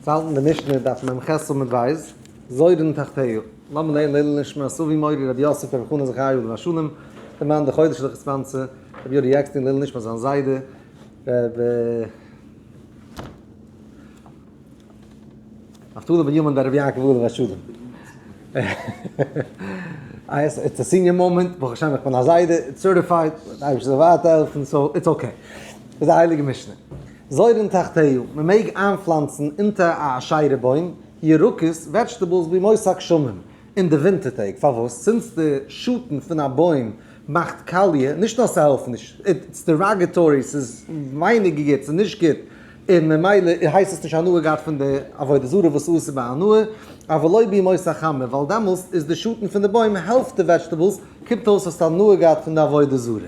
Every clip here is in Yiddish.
האלטן די משנה דף מ ח עמוד ב', זורעין תחתיה, לאמיר לערנען לעילוי נשמת אבי מורי רבי יוסף רבי חנא זכריה עליו השלום, די מאן די חודש לכ' ספאנסער, רבי יולי עקשטיין לעילוי נשמת זיין זיידע רבי נפתלי בנימין בן רבי יעקב עליו השלום. It's a senior moment, ברוך השם איך בין א זיידע, it's certified, די אייבערשטער זאל ווייטער העלפן, so it's okay. איז א הייליגע משנה. זורעין תחתיה, מען מעג איינפלאנצן אונטער א אשרה בוים, ירקות, vegetables בימות הגשמים, אין די ווינטער טעג, פארוואס? Since די שאטן פון א בוים מאכט קאליע, נישט נאר ס'העלפט נישט, it's derogatory, ס'איז ווייניגער גוט, ס'איז נישט גוט, און ממילא הייסט עס נישט הנאה געהאט פון די עבודה זרה וואס איז אסור בהנאה, אבל לא בימות החמה, ווייל דעמאלסט איז די שאטן פון די בוים העלפט די vegetables, קומט אויס האסט הנאה געהאט פון די עבודה זרה.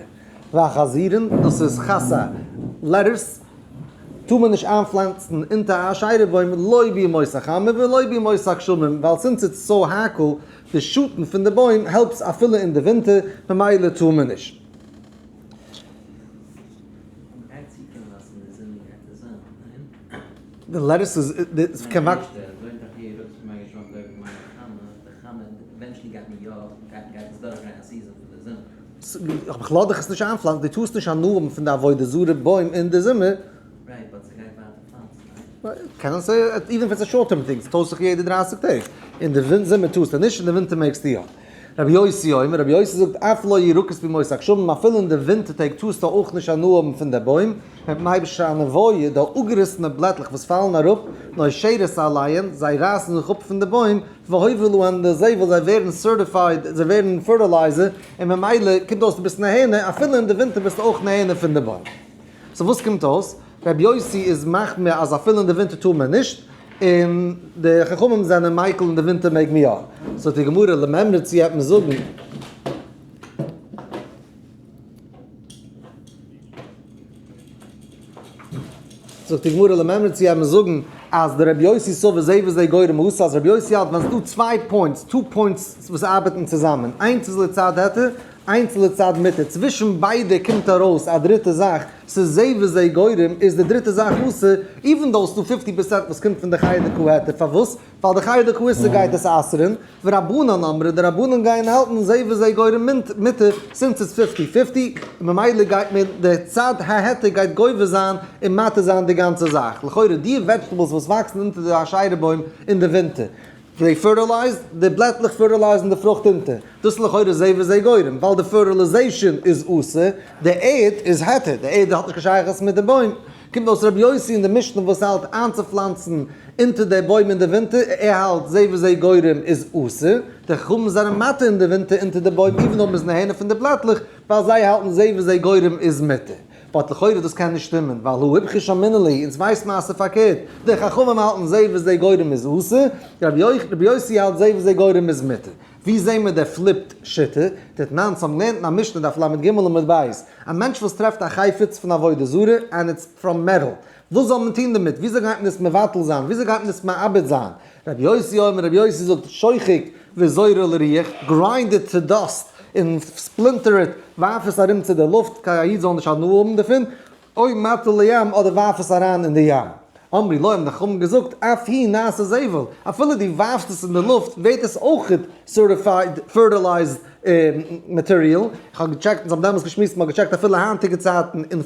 והחזירין, דאס איז חסה, lettuce, טאר מען נישט איינפלאנצן אונטער א אשרה בוים לא בימות החמה ולא בימות הגשמים, ווייל since it's so האקל, די שאטן פון די בוים העלפט אפילו אין די ווינטער, ממילא טאר מען נישט. די lettuce איז קען וואקסן. איך לאז דיך עס נישט איינפלאנצן, דו טארסט נישט הנאה האבן פון די עבודה זרה בוים אין די זומער. קען עס even if it's a short term thing, ס'טוישט זיך יעדע דרייסיג טעג. אין די זומער טארסטו נישט, אין די ווינטער מעגסטו יא. רבי יוסי אומר, רבי יוסי זאגט, אף לא ירקות בימות הגשמים, אפילו אין די ווינטער טעג טארסטו אויך נישט הנאה האבן פון די בוים, מפני שהנבואה, די אפגעריסענע בלעטלעך וואס פאלן אראפ, נושרת עליהן, זיי רייסן זיך אפ פון די בוים, והובלו הן לזבל, זיי ווערן certified, זיי ווערן fertilizer, און ממילא קומט אויס דו ביסט נהנה, אפילו אין די ווינטער ביסטו אויך נהנה פון די בוים. So וואס קומט אויס? רבי יוסי איז מחמיר אז אפילו אין די ווינטער טאר מען נישט, און די חכמים זענען מיקל אין די ווינטער מעג מען יא. זאגט די גמרא למימרא צו העט מען זאגן. זאגט די גמרא למימרא צו העט מען זאגן אז די רבי יוסי סבר זה וזה גורם אסור אז רבי יוסי האלט ווען ס'איז דא צוויי points, two points וואס ארבעטן צוזאמען, איינס איז לצד היתר, איינס לצד מותר, צווישן ביידע קומט ארויס א דריטע זאך, ס'איז זה וזה גורם, איז די דריטע זאך אסור, even though ס'דא fifty percent וואס קומט פון די חלק ההיתר, פארוואס? ווייל די חלק האיסור גייט עס אסר'ן, ורבנן אמרי, די רבנן גייען האלטן זה וזה גורם מותר, since it's fifty fifty, ממילא גייט מען, די צד ההיתר גייט גובר זיין און מתיר זיין די גאנצע זאך, לכאורה די vegetables וואס וואקסן אונטער די אשרה בוים אין די ווינטער, זיי fertilize, די בלעטלעך fertilize ן די פרוכט אונטער. דאס איז לכאורה זה וזה גורם, ווייל די fertilization איז אסור, די ערד איז היתר, די ערד האט נישט קיין שייכות מיט די בוים. קומט אויס רבי יוסי אין די משנה וואס האלט איינצופלאנצן אונטער די בוים אין די ווינטער, ער האלט זה וזה גורם איז אסור, די חכמים זענען מתיר אין די ווינטער אונטער די בוים even אויב מ'איז נהנה פון די בלעטלעך, ווייל זיי האלטן זה וזה גורם איז מותר. But לכאורה דאס קען נישט שטימען, ווייל הא איפכא שמעינן להו, אונז ווייסט מען אז ס'איז פארקערט, די חכמים האלטן זה וזה גורם איז אסור, רבי יוסי האלט זה וזה גורם איז מותר. ווי זעהן מיר די flipped שיטה? דתנן, ס'האבן געלערנט אין א משנה דף לג עמוד ב', א מענטש וואס טרעפט א חפץ פון עבודה זרה and it's from metal, וואס זאל מען טון דערמיט? וויאזוי גייט מען עס מבטל זיין? וויאזוי גייט מען עס מאבד זיין? רבי יוסי אומר, רבי יוסי זאגט, שוחק וזורה לרוח, grind it to dust, און splinter it, ווארף עס ארום צו די לופט, כדי א איד זאל נישט הנאה האבן דערפון, או מטיל לים, אדער ווארף עס אריין אין די ים. אמרו לו, האבן די חכמים געזאגט, אף הוא נעשה זבל, אפילו דו ווארפסט עס אין די לופט, ווערט עס אויך certified fertilized material, איך האב געטשעקט, אונז האבן דעמאלטס געשמועסט, מ'האט געטשעקט אפילו היינטיגע צייטן אין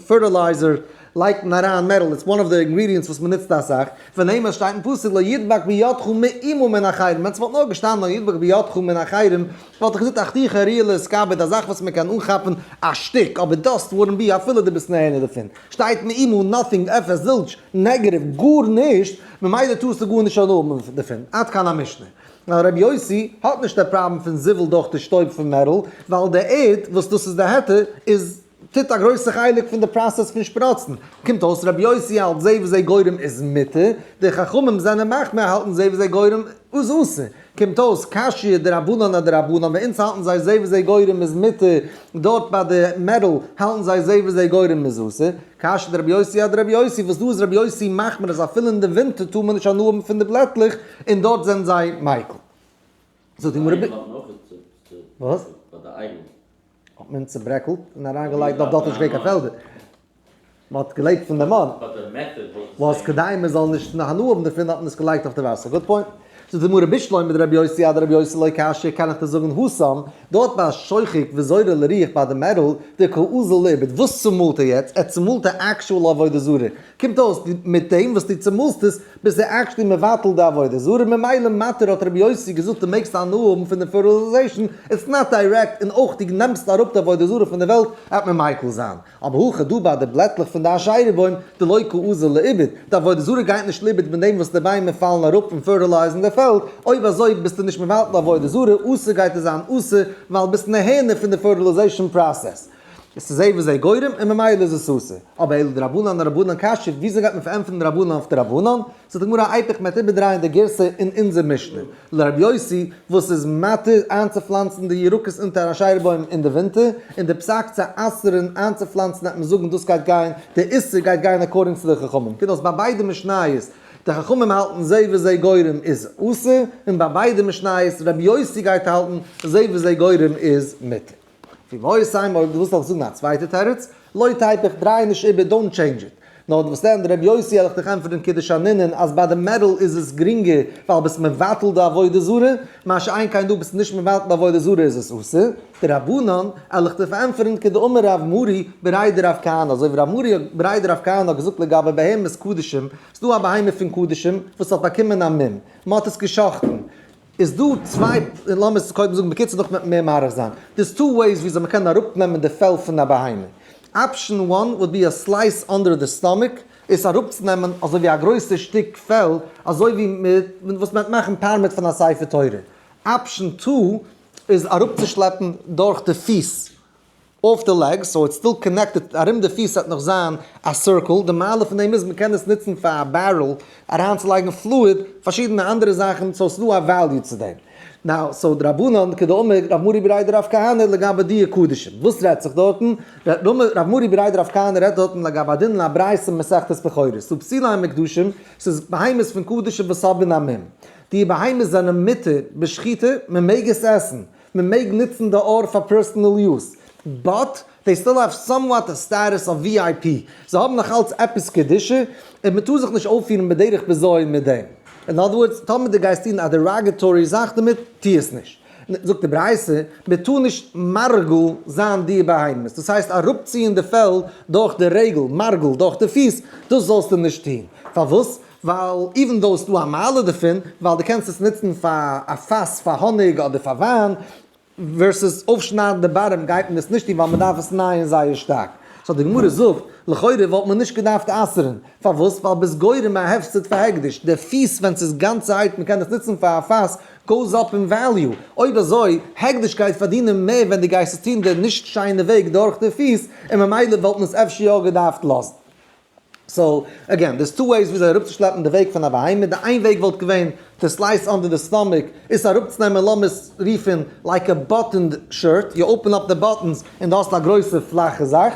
fertilizer לייגט מען אריין metal, it's one of the ingredients וואס מ'נוצט אסאך, ונאמר שטייט אין פסוק לא ידבק בידך מאומה מן החרם, ווען ס'וואלט נאר געשטאנען לא ידבק בידך מן החרם, וואלט איך געזאגט א חתיכה ראויה להתכבד, א זאך וואס מ'קען אנכאפן א שטיק, אבער דאס wouldn't be אפילו דו ביסט נהנה דערפון, שטייט מאומה nothing אפס zilch negative גארנישט, ממילא טארסטו גארנישט הנאה האבן דערפון, עד כאן המשנה. נאר רבי יוסי האט נישט די פראבלעם פון זבל דורך די שטויב פון metal, ווייל די ערד וואס דאס איז די היתר איז טוט א גרויסע חלק פון די process פון שפראצן, קומט אויס רבי יוסי האלט זה וזה גורם איז מותר, די חכמים זענען מחמיר האלטן זה וזה גורם איז אסור, קומט אויס קשיא דרבנן אדרבנן ביי אונז האלטן זיי זה וזה גורם איז מותר, דארט ביי די metal האלטן זיי זה וזה גורם איז אסור, קשיא דרבי יוסי אדרבי יוסי וואס דא איז רבי יוסי מחמיר אז אפילו אין די ווינטער טאר מען נישט הנאה האבן פון די בלעטלעך און דארט זענען זיי מיקל. זאגט די גמרא ב. וואס? האט מען צוברעקלט און אריינגעלייגט דארט דארט איז נישט געווען קיין פעלדער. מען האט געלעבט פון די מן. וואס כדי מען זאל נישט הנאה האבן דערפון האט מען עס געלייגט אויף די וואסער. Good point. זאגט די גמרא בשלמא דרבי יוסי אדרבי יוסי לא קשיא קען איך דיר זאגן התם, דארט ביי שוחק וזורה לרוח ביי די מעטאל, דקא אזיל לאיבוד, וואס צומאלט ער יעצט? ער צומאלט די actual עבודה זרה. קומט אויס מיט דעם וואס דו צומאלסט עס ביסטו actually מבטל די עבודה זרה, ממילא מתיר האט רבי יוסי געזאגט דו מעגסט הנאה האבן פון די fertilization, it's not direct, און אויך דו נעמסט אראפ די עבודה זרה פון די וועלט, וועט מען מיקל זיין. אבער הכא דא ביי די בלעטלעך פון די אשרה בוים, דלא קאזיל לאיבוד, די עבודה זרה גייט נישט לאיבוד מיט דעם וואס די ביימער פאלן אראפ און fertilize ן די פעלד, אויב אזוי ביסטו נישט מבטל די עבודה זרה, אסור גייט עס זיין אסור, ווייל ביסט נהנה פון די fertilization process. עס איז זה וזה גורם און ממילא איז עס אסור. אבער אלא דרבנן ארבנן קשיא, וויאזוי גייט מען פארענטפערן די רבנן אויף די רבנן? זאגט די גמרא איפוך מ'וועט איבערדרייען די גירסא אין אונזער משנה. לרבי יוסי וואס איז מתיר איינצופלאנצן די ירקות אונטער אשרה בוים אין די ווינטער, און די פסק צו אסר'ן איינצופלאנצן וועט מען זאגן דאס גייט גיין, די איסור גייט גיין according צו די חכמים. קומט אויס ביי ביידע משניות, די חכמים האלטן זה וזה גורם איז אסור, און ביי ביידע משניות רבי יוסי גייט האלטן זה וזה גורם איז מותר. ואיבעית אימא אויב דו ווילסט אויך זאגן א צווייטע תירוץ, לא תיפוך דריי נישט איבער don't change it. נאר וואס דען רבי יוסי העל איך דיך ענטפערן כדשנינן אז ביי די מעטאל איז עס גרינגער ווייל ביסט מבטל די עבודה זרה, מה שאין כן דא ביסט נישט מבטל די עבודה זרה איז עס אסור. די רבנן העל איך דיך ענטפערן כדאמר רב מרי בריה דרב כהנא אזוי ווי רב מרי בריה דרב כהנא האט געזאגט לגבי בהמות קדשים, ס'דא א בהמה פון קדשים וואס האט באקומען א מום, מ'האט עס גע'שחט'ן, איז דא צוויי, לאמיר עס קודם זאגן בקיצור נאך מער מאריך זיין, there's two ways וויאזוי מ'קען אראפנעמען די פעל פון א בהמה, option one would be a slice under the stomach, עס אראפצונעמען אזוי ווי א גרויסע שטיק פעל, אזוי ווי מיט וואס מ'וועט מאכן פארמעט פון א ספר תורה, option two איז אראפצושלעפן דורך די פיס, אויף די legs, so it's still connected, ארום די פיס וועט נאך זיין א circle, די מעלה פון דעם איז מ'קען עס נוצן פאר א barrel אריינצולייגן fluid, פארשידענע אנדערע זאכן, so ס'איז דא א value צו דעם. Now, so די רבנן כדאמר רב מרי בריה דרב כהנא לגבי די קדשים, וואס רעדט זיך דארטן? רב מרי בריה דרב כהנא רעדט דארטן לגבי הדין אין א ברייתא מסכת בכורות, ס'דא פסולי המוקדשים, ס'איז בהמות פון קדשים וואס האבן א מום. די בהמות זענען מותר בשחיטה, מ'מעג עס עסן, מען מעג נוצן די עור פאר personal use, but they still have somewhat a status of VIP, זיי האבן נאך אלץ עפעס קדושה, און מען טאר זיך נישט אויפפירן בדרך בזיון מיט דעם. אין other words, טאמער דו גייסט טון א derogatory זאך דערמיט, טו עס נישט. זאגט די ברייתא, מען טאר נישט מרגל זיין די בהמות, דאס הייסט אראפציען די פעל דורך די רגל, מרגל, דורך די פיס, דאס זאלסטו נישט טון. פארוואס? ווייל even though ס'דא א מעלה דערפון, ווייל דו קענסט עס נוצן פאר א פאס פאר האניג אדער פאר וויין, versus אויפשניידן די bottom גייט מען עס נישט טון ווייל מ'דארף עס נייען זייער שטארק. So די גמרא זאגט, לכאורה וואלט מען נישט געדארפט אסר'ן, פארוואס? ווייל ביסט גורם א הפסד פאר הקדש, די פיס ווען ס'איז גאנצערהייט מ'קען עס נוצן פאר א פאס goes up אין value, אויב אזוי, הקדש גייט פארדינען מער ווען דו גייסט עס טון די נישט שיינע וועג דורך די פיס, און ממילא וואלט מען עס אפשר יא געדארפט לאזן. So, again, there's two ways וויאזוי אראפצושלעפן די וועג פון א בהמה, די איין וועג וואלט געווען to slice under the stomach, עס אראפצונעמען לאמיר עס רופן like a buttoned shirt, you open up the buttons און דו האסט א גרויסע פלאכע זאך,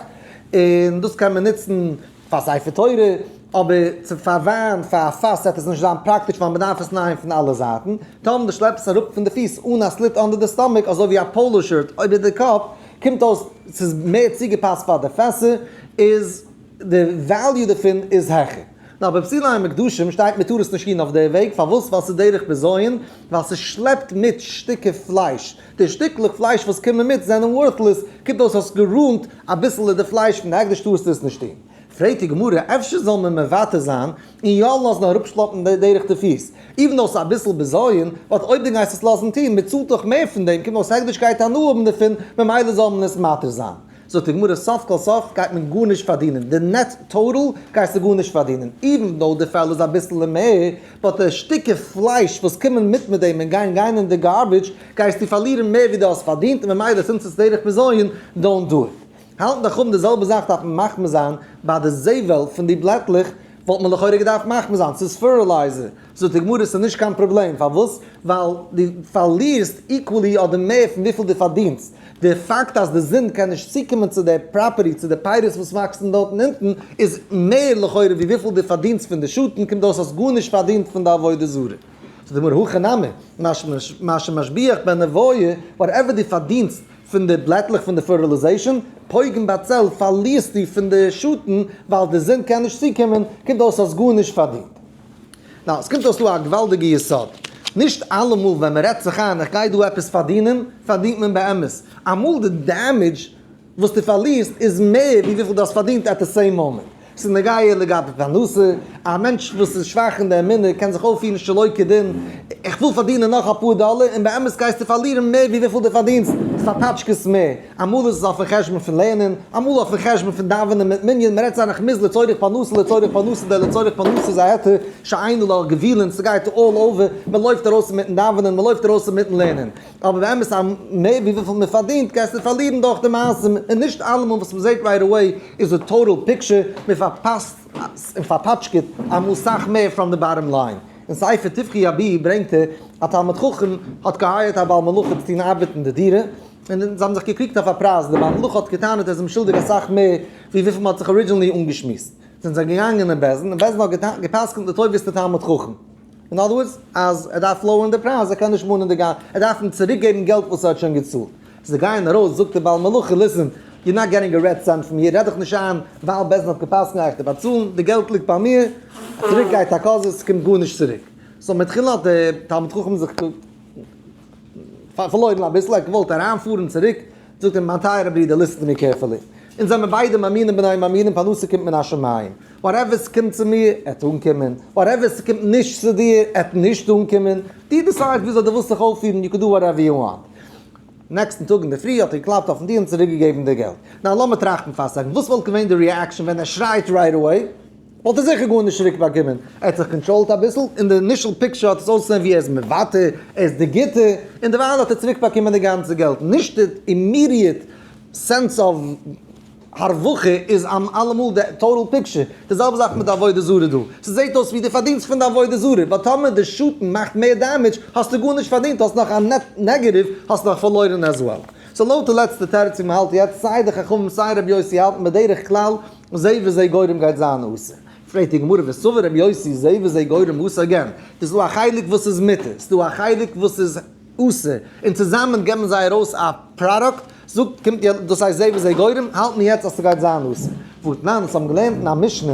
און דאס קען מען נוצן פאר ספר תורה, אבער צו פאר וויין, פאר א פאס וועט עס נישט זיין פראקטיש ווייל מען דארף עס נייען פון אלע זייטן, טאמער דו שלעפסט עס אראפ פון די פיס אן א slit under the stomach אזוי ווי א polo shirt איבער די קאפ, קומט אויס ס'איז מער צוגעפאסט פאר די פעסער, איז די value דערפון איז העכער. נאר ביי פסולי המוקדשים שטייט מען טאר עס נישט טון אויף די וועג, פארוואס? ווייל ס'איז דרך בזיון, ווייל ס'שלעפט מיט שטיקער פלייש, די שטיקלעך פלייש וואס קומען מיט זענען worthless, קומט אויס האסט גע ruin ט אביסעלע די פלייש פון די הקדש טארסטו עס נישט טון. פרעגט די גמרא, אפשר זאל מען מוותר זיין און יא לאזן אראפשלאפן די דרך די פיס, even though ס'איז אביסל בזיון, but אויב דו גייסט עס לאזן טון, מ'צאלט דאך מער פון דעם, קומט אויס הקדש גייט הנאה האבן דערפון, ממילא זאל מען עס מתיר זיין. זאגט די גמרא סוף כל סוף גייט מען גארנישט פארדינען, די net total גייסטו גארנישט פארדינען, even though די פעל איז אביסל מער, but די שטיקער פלייש וואס קומען מיט מיט דעם און גייען גיין אין די garbage, גייסטו פארלירן מער ווי דו האסט פארדינט, און ממילא since עס דרך בזיון, don't do it. האלטן די חכמים די זעלבע זאך דארף מען מחמיר זיין ביי די זבל פון די בלעטלעך, וואלט מען לכאורה געדארפט מחמיר זיין, ס'איז fertilizer, זאגט די גמרא ס'איז נישט קיין פראבלעם, פארוואס? ווייל דו פארלירסט equally אדער מער פון וויפיל דו פארדינסט, די פאקט אז די זון קען נישט צוקומען צו די property, צו די פירות וואס וואקסן דארטן אונטן, איז מער לכאורה ווי וויפיל דו פארדינסט פון די שאטן, קומט אויס האסט גארנישט פארדינט פון די עבודה זרה. זאגט די גמרא הכי נמי, מה שמשביח בן נבואה, whatever דו פארדינסט פון די בלעטלעך פון די fertilization, פוגם בצל פארלירסטו פון די שאטן ווייל די זון קען נישט צוקומען, קומט אויס האסט גארנישט פארדינט. Now, עס קומט אויס דא א געוואלדיגע יסוד. נישט אלעמאל ווען מען רעדט זיך איין איך גיי דא עפעס פארדינען, פארדינט מען באמת. אמאל די damage וואס דו פארלירסט איז מער ווי וויפיל דו האסט פארדינט at the same moment. ס'איז נוגע לגבי פרנסה, א מענטש וואס איז שוואך אין די אמונה קען זיך אויפפירן שלא כדין, איך וויל פארדינען נאך אפאר דאלער, און באמת גייסטו פארלירן מער ווי וויפיל דו פארדינסט, פארפאטשקעסט מער. אמאל איז עס אויפן חשבון פון לערנען, אמאל אויפן חשבון פון דאווענען מיט מנין, מ'רעדט זיך איין איך מוז לצורך פרנסה, לצורך פרנסה, דער לצורך פרנסה איז א היתר שאינו לה גבולין, ס'גייט all over, מ'לויפט ארויס אינמיטן דאווענען, מ'לויפט ארויס אינמיטן לערנען. אבער באמת א מער ווי וויפיל מען פארדינט גייסטו פארלירן דורך די מעשים, און נישט אלעמאל וואס מען זעט right away איז די total picture, מען פארפאסט און פארפאטשקעט אמאל סאך מער from the bottom line. אין ספר טבחי אבי ברענגט ער, א תלמיד חכם האט געהייערט א בעל מלאכה צו טון ארבעט אין די דירה, און זיי האבן זיך געקריגט אויף א פרייז, די בעל מלאכה האט געטענה'ט ער איז אים שולדיג אסאך מער ווי וויפיל מען האט זיך originally אנגעשמועסט. זענען זיי געגאנגען אין בית דין, און בית דין האט גע'פסק'נט לטובת די תלמיד חכם. אין other words, אז ער דארף lower ן די פרייז, ער קען נישט מאנען די גאנ, ער דארף אים צוריק געבן געלט וואס ער האט שוין געצאלט. זיי גייען ארויס, זאגט דער בעל מלאכה, listen, you're not getting a red cent פון מיר, רעד דיך נישט איין, ווייל בית דין האט גע'פסק'נט גיי איך דיר באצאלן, די געלט ליגט ביי מיר, צוריק גייט א קאזע, ס'קומט גארנישט צוריק. So מתחילה האט דער תלמיד חכם זיך פארלוירן אביסל, ער האט געוואלט אריינפארן צוריק, זאגט אים, מיין טייערע ברודער, listen to me carefully, אונז זעמיר ביידע מאמינים בני מאמינים, פרנסה קומט מן השמים, whatever ס'קומט צו מיר, עט אנקומען, whatever ס'קומט נישט צו דיר, עט נישט אנקומען, דו decide וויאזוי דו ווילסט זיך אויפפירן, you can do whatever you want. נעקסטן טאג אינדערפרי האט ער געקלאפט אויפן טיר און צוריקגעגעבן די געלט. Now לאמיר טראכטן פאר א second, וואס וואלט געווען די reaction ווען ער שרייט right away? וואלט ער זיכער גארנישט צוריק באקומען. ער האט זיך control ט אביסל, אין די initial picture האט עס אויסגעזען ווי ער איז מוותר, ער איז די גוטע, און דערווייל האט ער צוריק באקומען די גאנצע געלט. נישט די immediate sense of הרווחה איז אלעמאל די total picture. די זעלבע זאך מיט די עבודה זרה דא. ס'זעט אויס ווי דו פארדינסט פון די עבודה זרה, but טאמער די שאטן מאכט מער damage, האסטו גארנישט פארדינט, האסט נאך א net negative, האסט נאך פארלוירן as well. So לויט די לעצטע תירוץ ווי מ'האלט יעצט, סיי די חכמים סיי רבי יוסי האלטן בדרך כלל, זה וזה גורם גייט זיין אסור. פרעגט די גמרא וסבר רבי יוסי זה וזה גורם אסור again. ס'איז דא א חלק וואס איז מותר, ס'איז דא א חלק וואס איז אסור, און צוזאמען געבן זיי ארויס א product, זאגט קומט יא דאס הייסט זה וזה גורם, האלט מיר יעצט אז ס'גייט זיין אסור. והתנן, אונז האבן געלערנט אין א משנה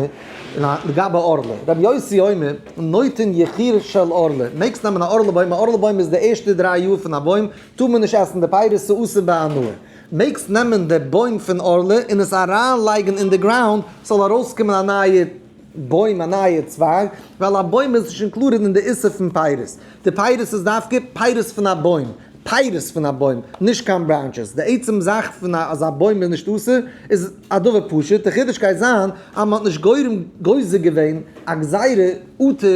אין א לגבי ערלה, רבי יוסי אומר, נוטעין יחור של ערלה, מעגסט נעמען א ערלה בוים, א ערלה בוים איז די ערשטע דריי יאר פון א בוים, טאר מען נישט עסן די פירות, ס'אסור בהנאה. מעגסט נעמען די בוים פון ערלה און עס אריינלייגן אין די ground ס'זאל ארויסקומען א נייע בוים א נייע צווייג, ווייל א בוים איז נישט included אין די איסור פון פירות, די פירות איז דווקא פירות פון א בוים, פירות פון א בוים, נישט קיין branches, די עצם זאך פון אז א בוים איז נישט אסור איז א דבר פשוט, די חידוש גייט זיין אז מ'האט נישט גורם גוזר געווען א גזירה אטו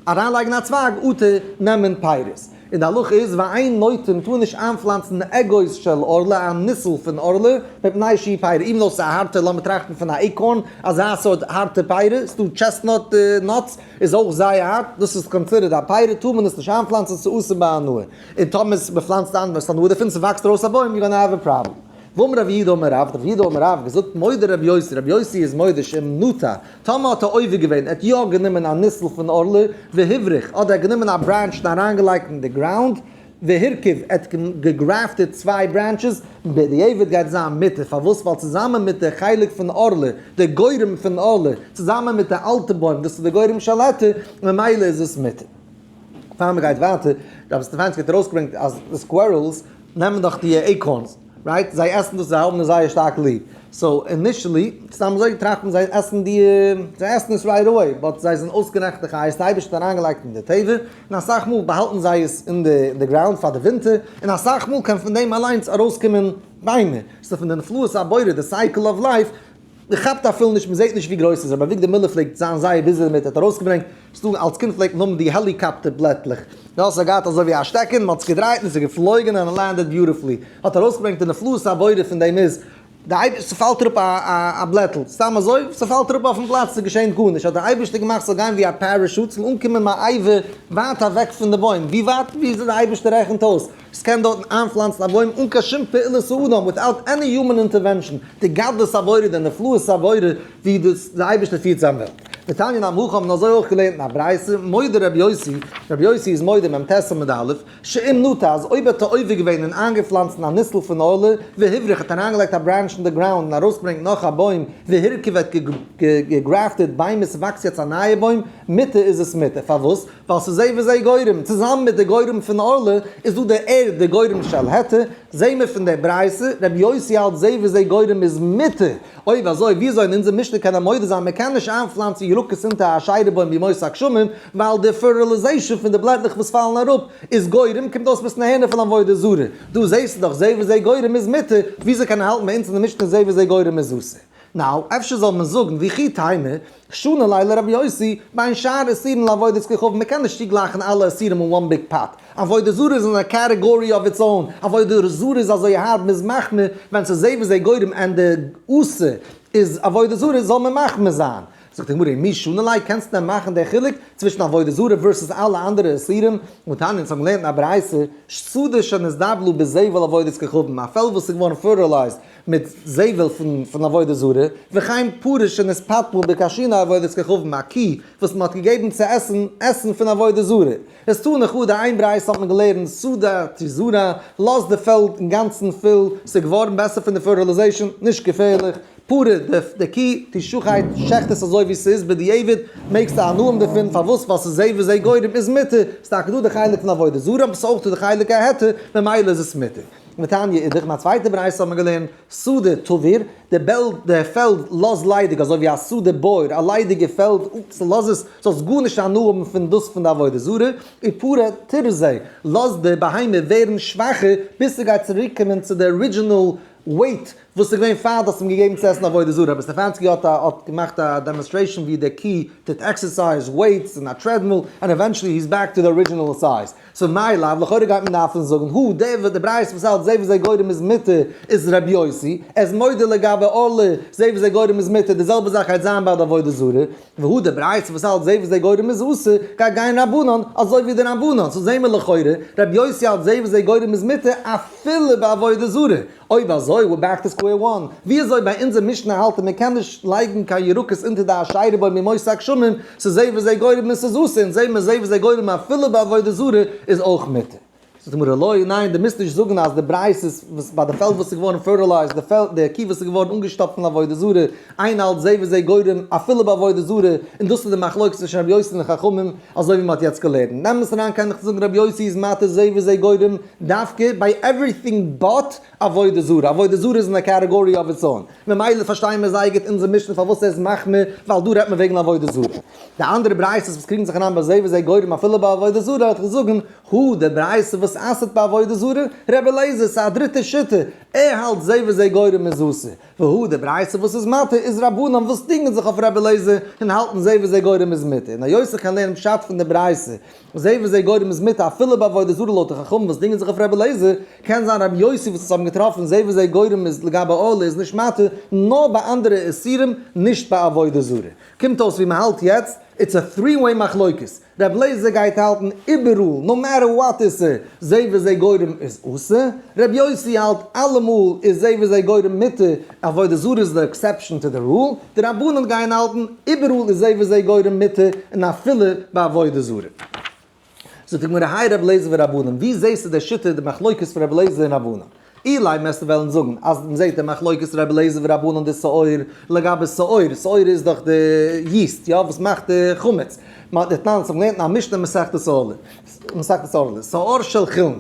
אריינלייגן א צווייג אטו נעמען פירות. און די הלכה איז ואין נוטעין טאר נישט איינפלאנצן אגוז של ערלה א ניסל פון ערלה מפני שהוא פרי even though ס'איז א הארטע לאמיר טראכטן פון א acorn אזא סארט הארטע פרי ס'דא chestnut nuts איז אויך זייער הארט דאס איז considered א פרי טאר מען עס נישט איינפלאנצן ס'איז אסור בהנאה און טאמער מ'פלאנצט איין וועסט הנאה דערפון ס'וואקסט ארויס א בוים you gonna have a problem. ואמר רב יהודה אמר רב, רב יהודה אמר רב געזאגט מודה רבי יוסי, רבי יוסי איז מודה שאם נטע, טאמער האט ער עובר געווען, ער האט יא גענומען א ניסל פון ערלה, והבריך, אדער ער האט גענומען א branch און אריינגעלייגט אין די ground, והרכיב, ער האט גע graft עט צוויי branches, בדיעבד גייט זיין מותר, פארוואס? ווייל צוזאמען מיט די חלק פון ערלה, די גורם פון ערלה, צוזאמען מיט די אלטע בוים, דאס איז די גורם של היתר, ממילא איז עס מותר. פאר מען גייט ווייטער, רב סטעפאנסקי האט ארויסגעברענגט אז די squirrels נעמען דאך די acorns, right? זיי עסן דאס, זיי האבן עס זייער שטארק ליב. So initially, סתם אזוי טראכט מען זיי עסן די, זיי עסן עס right away, but זיי זענען אויסגענאכטע חיות, די אייבערשטער האט אריינגעלייגט אין די טבע, און אסאך מאל באהאלטן זיי עס אין די ground פאר די ווינטער, און אסאך מאל קען פון דעם אליינס ארויסקומען ביימער. ס'איז פון די נפלאות הבורא, די cycle of life, מען כאפט אפילו נישט, מען זעט נישט ווי גרויס ס'איז, רבי אביגדור מילער פלעגט זיין זייער busy דערמיט, ער האט ארויסגעברענגט, ס'דא אלס קינד פלעגט מען האבן די helicopter בלעטלעך, יא ס'האט געהאט אזוי ווי א שטעקן, מען האט עס געדרייט און ס'איז געפלויגן און landed beautifully, האט ארויסגעברענגט די נפלאות הבורא פון דעם איז, די אייבערשטער ס'פאלט אראפ א בלעטל, סתם אזוי, ס'פאלט אראפ אויפן פלאץ ס'געשענט גארנישט, האט דער אייבערשטער געמאכט ס'זאל גיין ווי א parachute, ס'זאל אנקומען מעבר, ווייט אוועק פון די בוים, ווי ווייט ווי די אייבערשטער רעכנט אויס. ס'קען דארטן איינפלאנצן א בוים אן קיין שום פעולת האדם, without any human intervention, די גדלות הבורא, די נפלאות הבורא, ווי דאס דער אייבערשטער פירט זיין וועלט. ותניא נמי הכי האבן מיר אזוי אויך געלערנט אין א ברייתא, מודה רבי יוסי, רבי יוסי איז מודה מ ט עמוד א', שאם נטע אז אויב האט ער עובר געווען און איינגעפלאנצן א ניסל פון ערלה, והבריך האט אריינגעלייגט א branch אין די ground און ארויסגעברענגט נאך א בוים, והרכיב האט גע grafted ביימער ס'וואקסט יעצט א נייע בוים, מותר איז עס מותר. פארוואס? ווייל ס'איז זה וזה גורם, צוזאמען מיט די גורם פון ערלה איז דא די ערד די גורם של היתר, זעהן מיר פון די ברייתא, רבי יוסי האלט זה וזה גורם איז מותר, אויב אזוי וויאזוי אין אונזער משנה קען ער מודה זיין מען קען נישט איינפלאנצן ירקות אונטער א אשרה בוים בימות הגשמים ווייל די fertilization פון די בלעטלעך וואס פאלן אראפ איז גורם, קומט אויס ביסט נהנה פון עבודה זרה, דא זעהסטו דאך זה וזה גורם איז מותר, וויאזוי קען ער האלטן ביי אונז אין די משנה זה וזה גורם איז אסור? now, אפשר זאל מען זאגן וכי תימא, שני ליה לרבי יוסי, בין שאר איסורין לעבודת כוכבים, מען קען נישט צוגלייכן אלע איסורים אין one big pot, עבודה זרה איז אין א category of its own, עבודה זרה איז אזוי הארב מ'איז מחמיר, ווען ס'איז זה וזה גורם and די עשה איז עבודה זרה זאל מען מחמיר זיין. זאגט די גמרא, מי שני ליה, קענסטו דען מאכן די חילוק צווישן עבודה זרה versus אלע אנדערע איסורים? והתניא, אונז האבן געלערנט אין א ברייתא, שדה שנתדבלה בזבל עבודת כוכבים, א פעלד וואס איז געווארן fertilized מיט זבל פון עבודה זרה, וכן פרה שנתפטמה בכבשוני עבודת כוכבים, א קי וואס מען האט געגעבן צו עסן עסן פון עבודה זרה. איז תני חדא, איין ברייתא האט מען געלערנט, שדה תזרע, לאז די פעלד אינגאנצן פול, ס'איז געווארן בעסער פון די fertilization, נישט געפערליך, פרה, די קי, תשחט, שעכט עס אזוי ווי ס'איז, בדיעבד מעגסטו הנאה האבן דערפון, פארוואס? ווייל ס'איז זה וזה גורם, איז מותר, ס'איז טאקע דא די חלק פון עבודה זרה, אבער ס'איז אויך דא די חלק ההיתר, ממילא איז עס מותר. ותניא אידך, אין א צווייטע ברייתא האט מען געלערנט, שדה תביר, די בעלד, די פעלד לאז ליידיג, אזוי ווי א שדה בור, א ליידיגע פעלד, אופס, לאז עס, זאלסט גארנישט הנאה האבן פון דאס פון די עבודה זרה, ופרה תרזה, לאז די בהמה ווערן שוואכער, ביז ס'גייט צוריקקומען צו די original weight וואס איז געווען פאר דו האסט אים געגעבן צו עסן עבודה זרה. רבי סטעפאנסקי האט האט געמאכט א demonstration ווי די קי טוט exercise weights אין א treadmill, and eventually he's back to the original size. so מאי לאו, לכאורה גייט מען דארפן זאגן, הא, דער וואס די ברייתא וואס האלט זה וזה גורם איז מותר איז רבי יוסי, ער איז מודה לגבי ערלה, זה וזה גורם איז מותר, די זעלבע זאך גייט זיין ביי די עבודה זרה, והא די ברייתא וואס האלט זה וזה גורם איז אסור, גייט גיין רבנן, אזוי ווי די רבנן, so זעהן מיר לכאורה, רבי יוסי האלט זה וזה גורם איז מותר אפילו ביי עבודה זרה. אויב אזוי, we're back to square one, ווי אזוי ביי אונזער משנה האלט ער מען קען נישט לייגן קיין ירקות אונטער די אשרה בוים בימות הגשמים, ס'איז זה וזה גורם און ס'איז אסור, און זעהן מיר זה וזה גורם אפילו ביי עבודה זרה איז אויך מותר. זאגט די גמרא לא, ניין דו מוזט נישט זאגן אז די ברייתא איז וואס ביי די פעלד וואס איז געווארן fertilized, די פעלד די קי וואס איז געווארן אנגעשטאפט פון עבודה זרה, איין האלט זה וזה גורם אפילו ביי עבודה זרה, און דאס איז די מחלוקת צווישן רבי יוסי און די חכמים, אזוי ווי מ'האט יעצט געלערנט. נעם עס אריין קען איך זאגן רבי יוסי איז מתיר זה וזה גורם דווקא ביי everything but עבודה זרה, עבודה זרה איז אין א category of its own, ממילא פארשטייען מיר זייער גוט אונזער משנה פארוואס ער איז מחמיר, ווייל דא רעדט מען וועגן עבודה זרה. די אנדערע ברייתות וואס קריגן זיך אריין ביי זה וזה גורם אפילו ביי עבודה זרה וועט איך זאגן, הא די ברייתא וואס אסר'ט ביי עבודה זרה, רבי אליעזר, ס'איז א דריטע שיטה, ער האלט זה וזה גורם איז אסור, והא די ברייתא וואס איז מתיר איז רבנן וואס דינגען זיך אויף רבי אליעזר און האלטן זה וזה גורם איז מותר, און היות איך קען לערנען פשט פון די ברייתא זה וזה גורם איז מותר אפילו ביי עבודה זרה לויט די חכמים וואס דינגען זיך אויף רבי אליעזר, קען זיין רבי יוסי וואס אונז האבן געטראפן זה וזה גורם איז לגבי ערלה איז נישט מתיר נאר ביי אנדערע איסורים נישט ביי עבודה זרה. קומט אויס ווי מ'האלט יעצט, it's a three way מחלוקת. רבי אליעזר גייט האלטן איבעראל, no matter what איסור, זה וזה גורם איז אסור, רבי יוסי האלט אלעמאל איז זה וזה גורם מותר, עבודה זרה איז די exception to the rule, די רבנן גייען האלטן איבעראל איז זה וזה גורם מותר און אפילו ביי עבודה זרה. זאגט די גמרא הי רבי אליעזר ורבנן, ווי זעסטו די שיטה די מחלוקת פון רבי אליעזר און רבנן? אילימא וועסטו וועלן זאגן אז מען זעט די מחלוקת רבי אליעזר ורבנן דשעור לגבי שאור, שאור איז דאך די yeast יא וואס מאכט די חמץ, מען האט דתנן אונז האבן געלערנט אין א משנה מסכת ערלה, מסכת ערלה, שאור של חולין,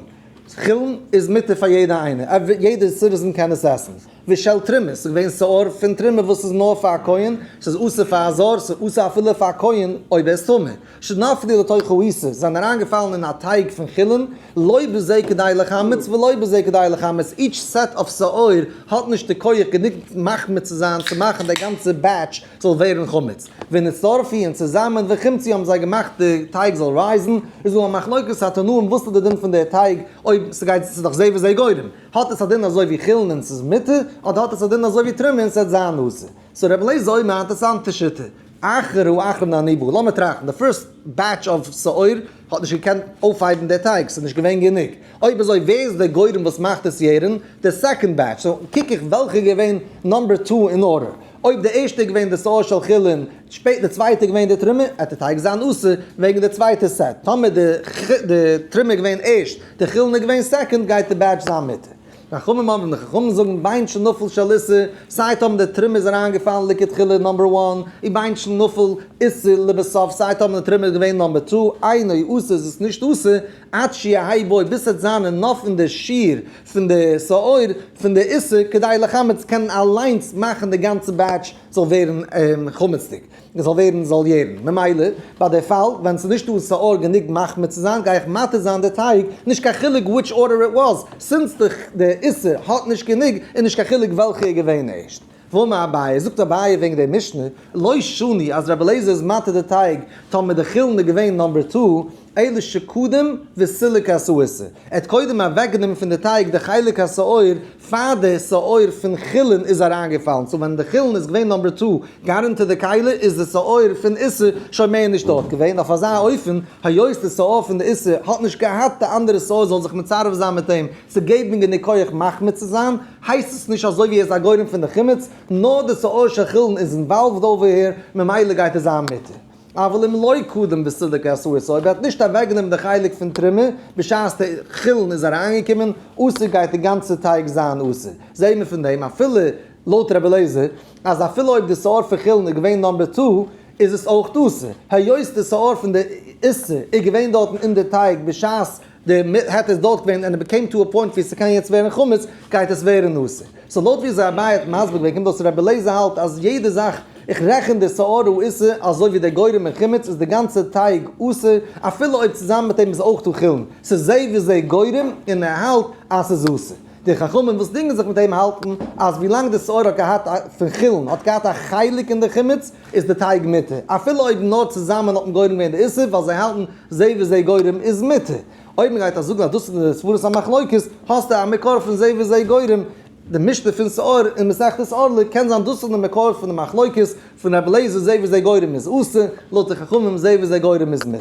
חולין איז מותר פאר יעדע איינער, יעדע citizen קען עס עסן. ושל תרומה, ס'איז געווען שאור פון תרומה וואס איז נאר פאר א כהן, ס'איז אסור פאר א זר, ס'איז אסור אפילו פאר א כהן אויב ער איז טמא. שנפלו לתוך העיסה, זיי זענען אריינגעפאלן אין א טייג פון חולין, לא בזה כדי לחמץ ולא בזה כדי לחמץ, each set of שאור האט נישט די כח גענוג מחמיץ צו זיין צו מאכן די גאנצע batch זאל ווערן חמץ. ונצטרפו און צוזאמען וחמצו האבן זיי געמאכט די טייג זאל רייזן, איז דא א מחלוקת התנאים וואס איז די דין פון די טייג אויב ס'גייט ס'איז דאך זה וזה גורם. האט עס א דין אזוי ווי חולין און ס'איז מותר, אדער האט עס א דין אזוי ווי תרומה און ס'וועט זיין אסור? so רבי אליעזר אומר א אינטערסאנטע שיטה. אחר האחרון אני בא, לאמיר טראכטן, די first batch of שאור האט נישט געקענט אויפהייבן די טייג, ס'איז נישט געווען גענוג. אויב אזוי ווער איז דער גורם וואס מאכט עס יערן? די second batch. So קוק איך וועלכע איז געווען number two אין order. אויב די ערשטע איז געווען די שאור של חולין, שפעט די צווייטע איז געווען די תרומה, עט די טייג זיין אסור וועגן די צווייטע set. טאמער די תרומה איז געווען ערשט, די חולין איז געווען second, גייט די batch זיין מותר. חכמים אומרים, די חכמים זאגן בין שנפל של איסור, סיי טאמער די תרומה איז אריינגעפאלן לכתחילה number one, ובין שנפל איסור לבסוף, סיי טאמער די תרומה איז געווען number two, אינו אסור איז עס נישט אסור, עד שיהא בו ביז ס'וועט זיין enough אין די שיעור פון די שאור פון די איסור כדי לחמץ קענען אליינס מאכן די גאנצע batch זאל ווערן חמצ'דיג. זאל ווערן זאל יערן. ממילא ביי די פאל ווען ס'איז נישט דא שאור גענוג מחמיר צו זיין גיי איך מתיר זיין די טייג, נישט קיין חילוק which order it was, since די איסור האט נישט גענוג איז נישט קיין חילוק וועלכע איז געווען ערשט. ואמר אביי, זאגט אביי וועגן די משנה, לא שנו אז רבי אליעזר איז מתיר די טייג טאמער די חולין איז געווען number two, אלא שקדם וסילק את האיסור, ער האט קודם אוועקגענומען פון די טייג די חלק השאור פאר די שאור פון חולין איז אריינגעפאלן, so ווען די חולין איז געווען number two got into די כלי איז די שאור פון איסור שוין מער נישט דארט געווען, אויף אזא אופן היות די שאור פון די איסור האט נישט געהאט די אנדערע שאור זאל זיך מצרף זיין מיט אים צו געבן גענוג כח מחמיר צו זיין, הייסט עס נישט אזוי ווי ער איז א גורם פון די חימוץ, נאר די שאור של חולין איז involved over here, ממילא גייט עס זיין מותר. אבל אם לא קדם וסילק את האיסור, אויב ער האט נישט אוועקגענומען די חלק פון תרומה בשעת די חולין איז אריינגעקומען, אסור גייט די גאנצע טייג זיין אסור. זעהן מיר פון דעם אפילו לויט רבי אליעזר אז אפילו אויב די שאור פון חולין איז געווען number two איז עס אויך אסור, היות די שאור פון די איסור איז געווען דארטן אין די טייג בשעת די היתר איז דארט געווען and it became to a point ווי ס'קען יעצט ווערן חמץ, גייט עס ווערן אסור. So לויט ווי אזוי אביי האט מסביר געווען קומט אויס רבי אליעזר האלט אז יעדע זאך, איך רעכן די שאור האיסור אזוי ווי דער גורם אין חימוץ איז די גאנצע טייג אסור, אפילו אויב צוזאמען מיט אים איז אויך דא חולין, ס'איז זה וזה גורם און ער האלט אז ס'איז אסור. די חכמים וואס דינגען זיך מיט אים האלטן אז ווילאנג די שאור האט געהאט פון חולין האט געהאט א חלק אין די חימוץ איז די טייג מותר, אפילו אויב נאר צוזאמען האט מען גורם געווען די איסור ווייל זיי האלטן זה וזה גורם איז מותר. אויב מען גייט אז זאגן אז דאס איז די סברת המחלוקת, האסטו א מקור פון זה וזה גורם, די משנה פון שאור אין מסכת ערלה, קען זיין דאס איז די מקור פון די מחלוקת פון רבי אליעזר זה וזה גורם איז אסור, לויט די חכמים זה וזה גורם איז מותר.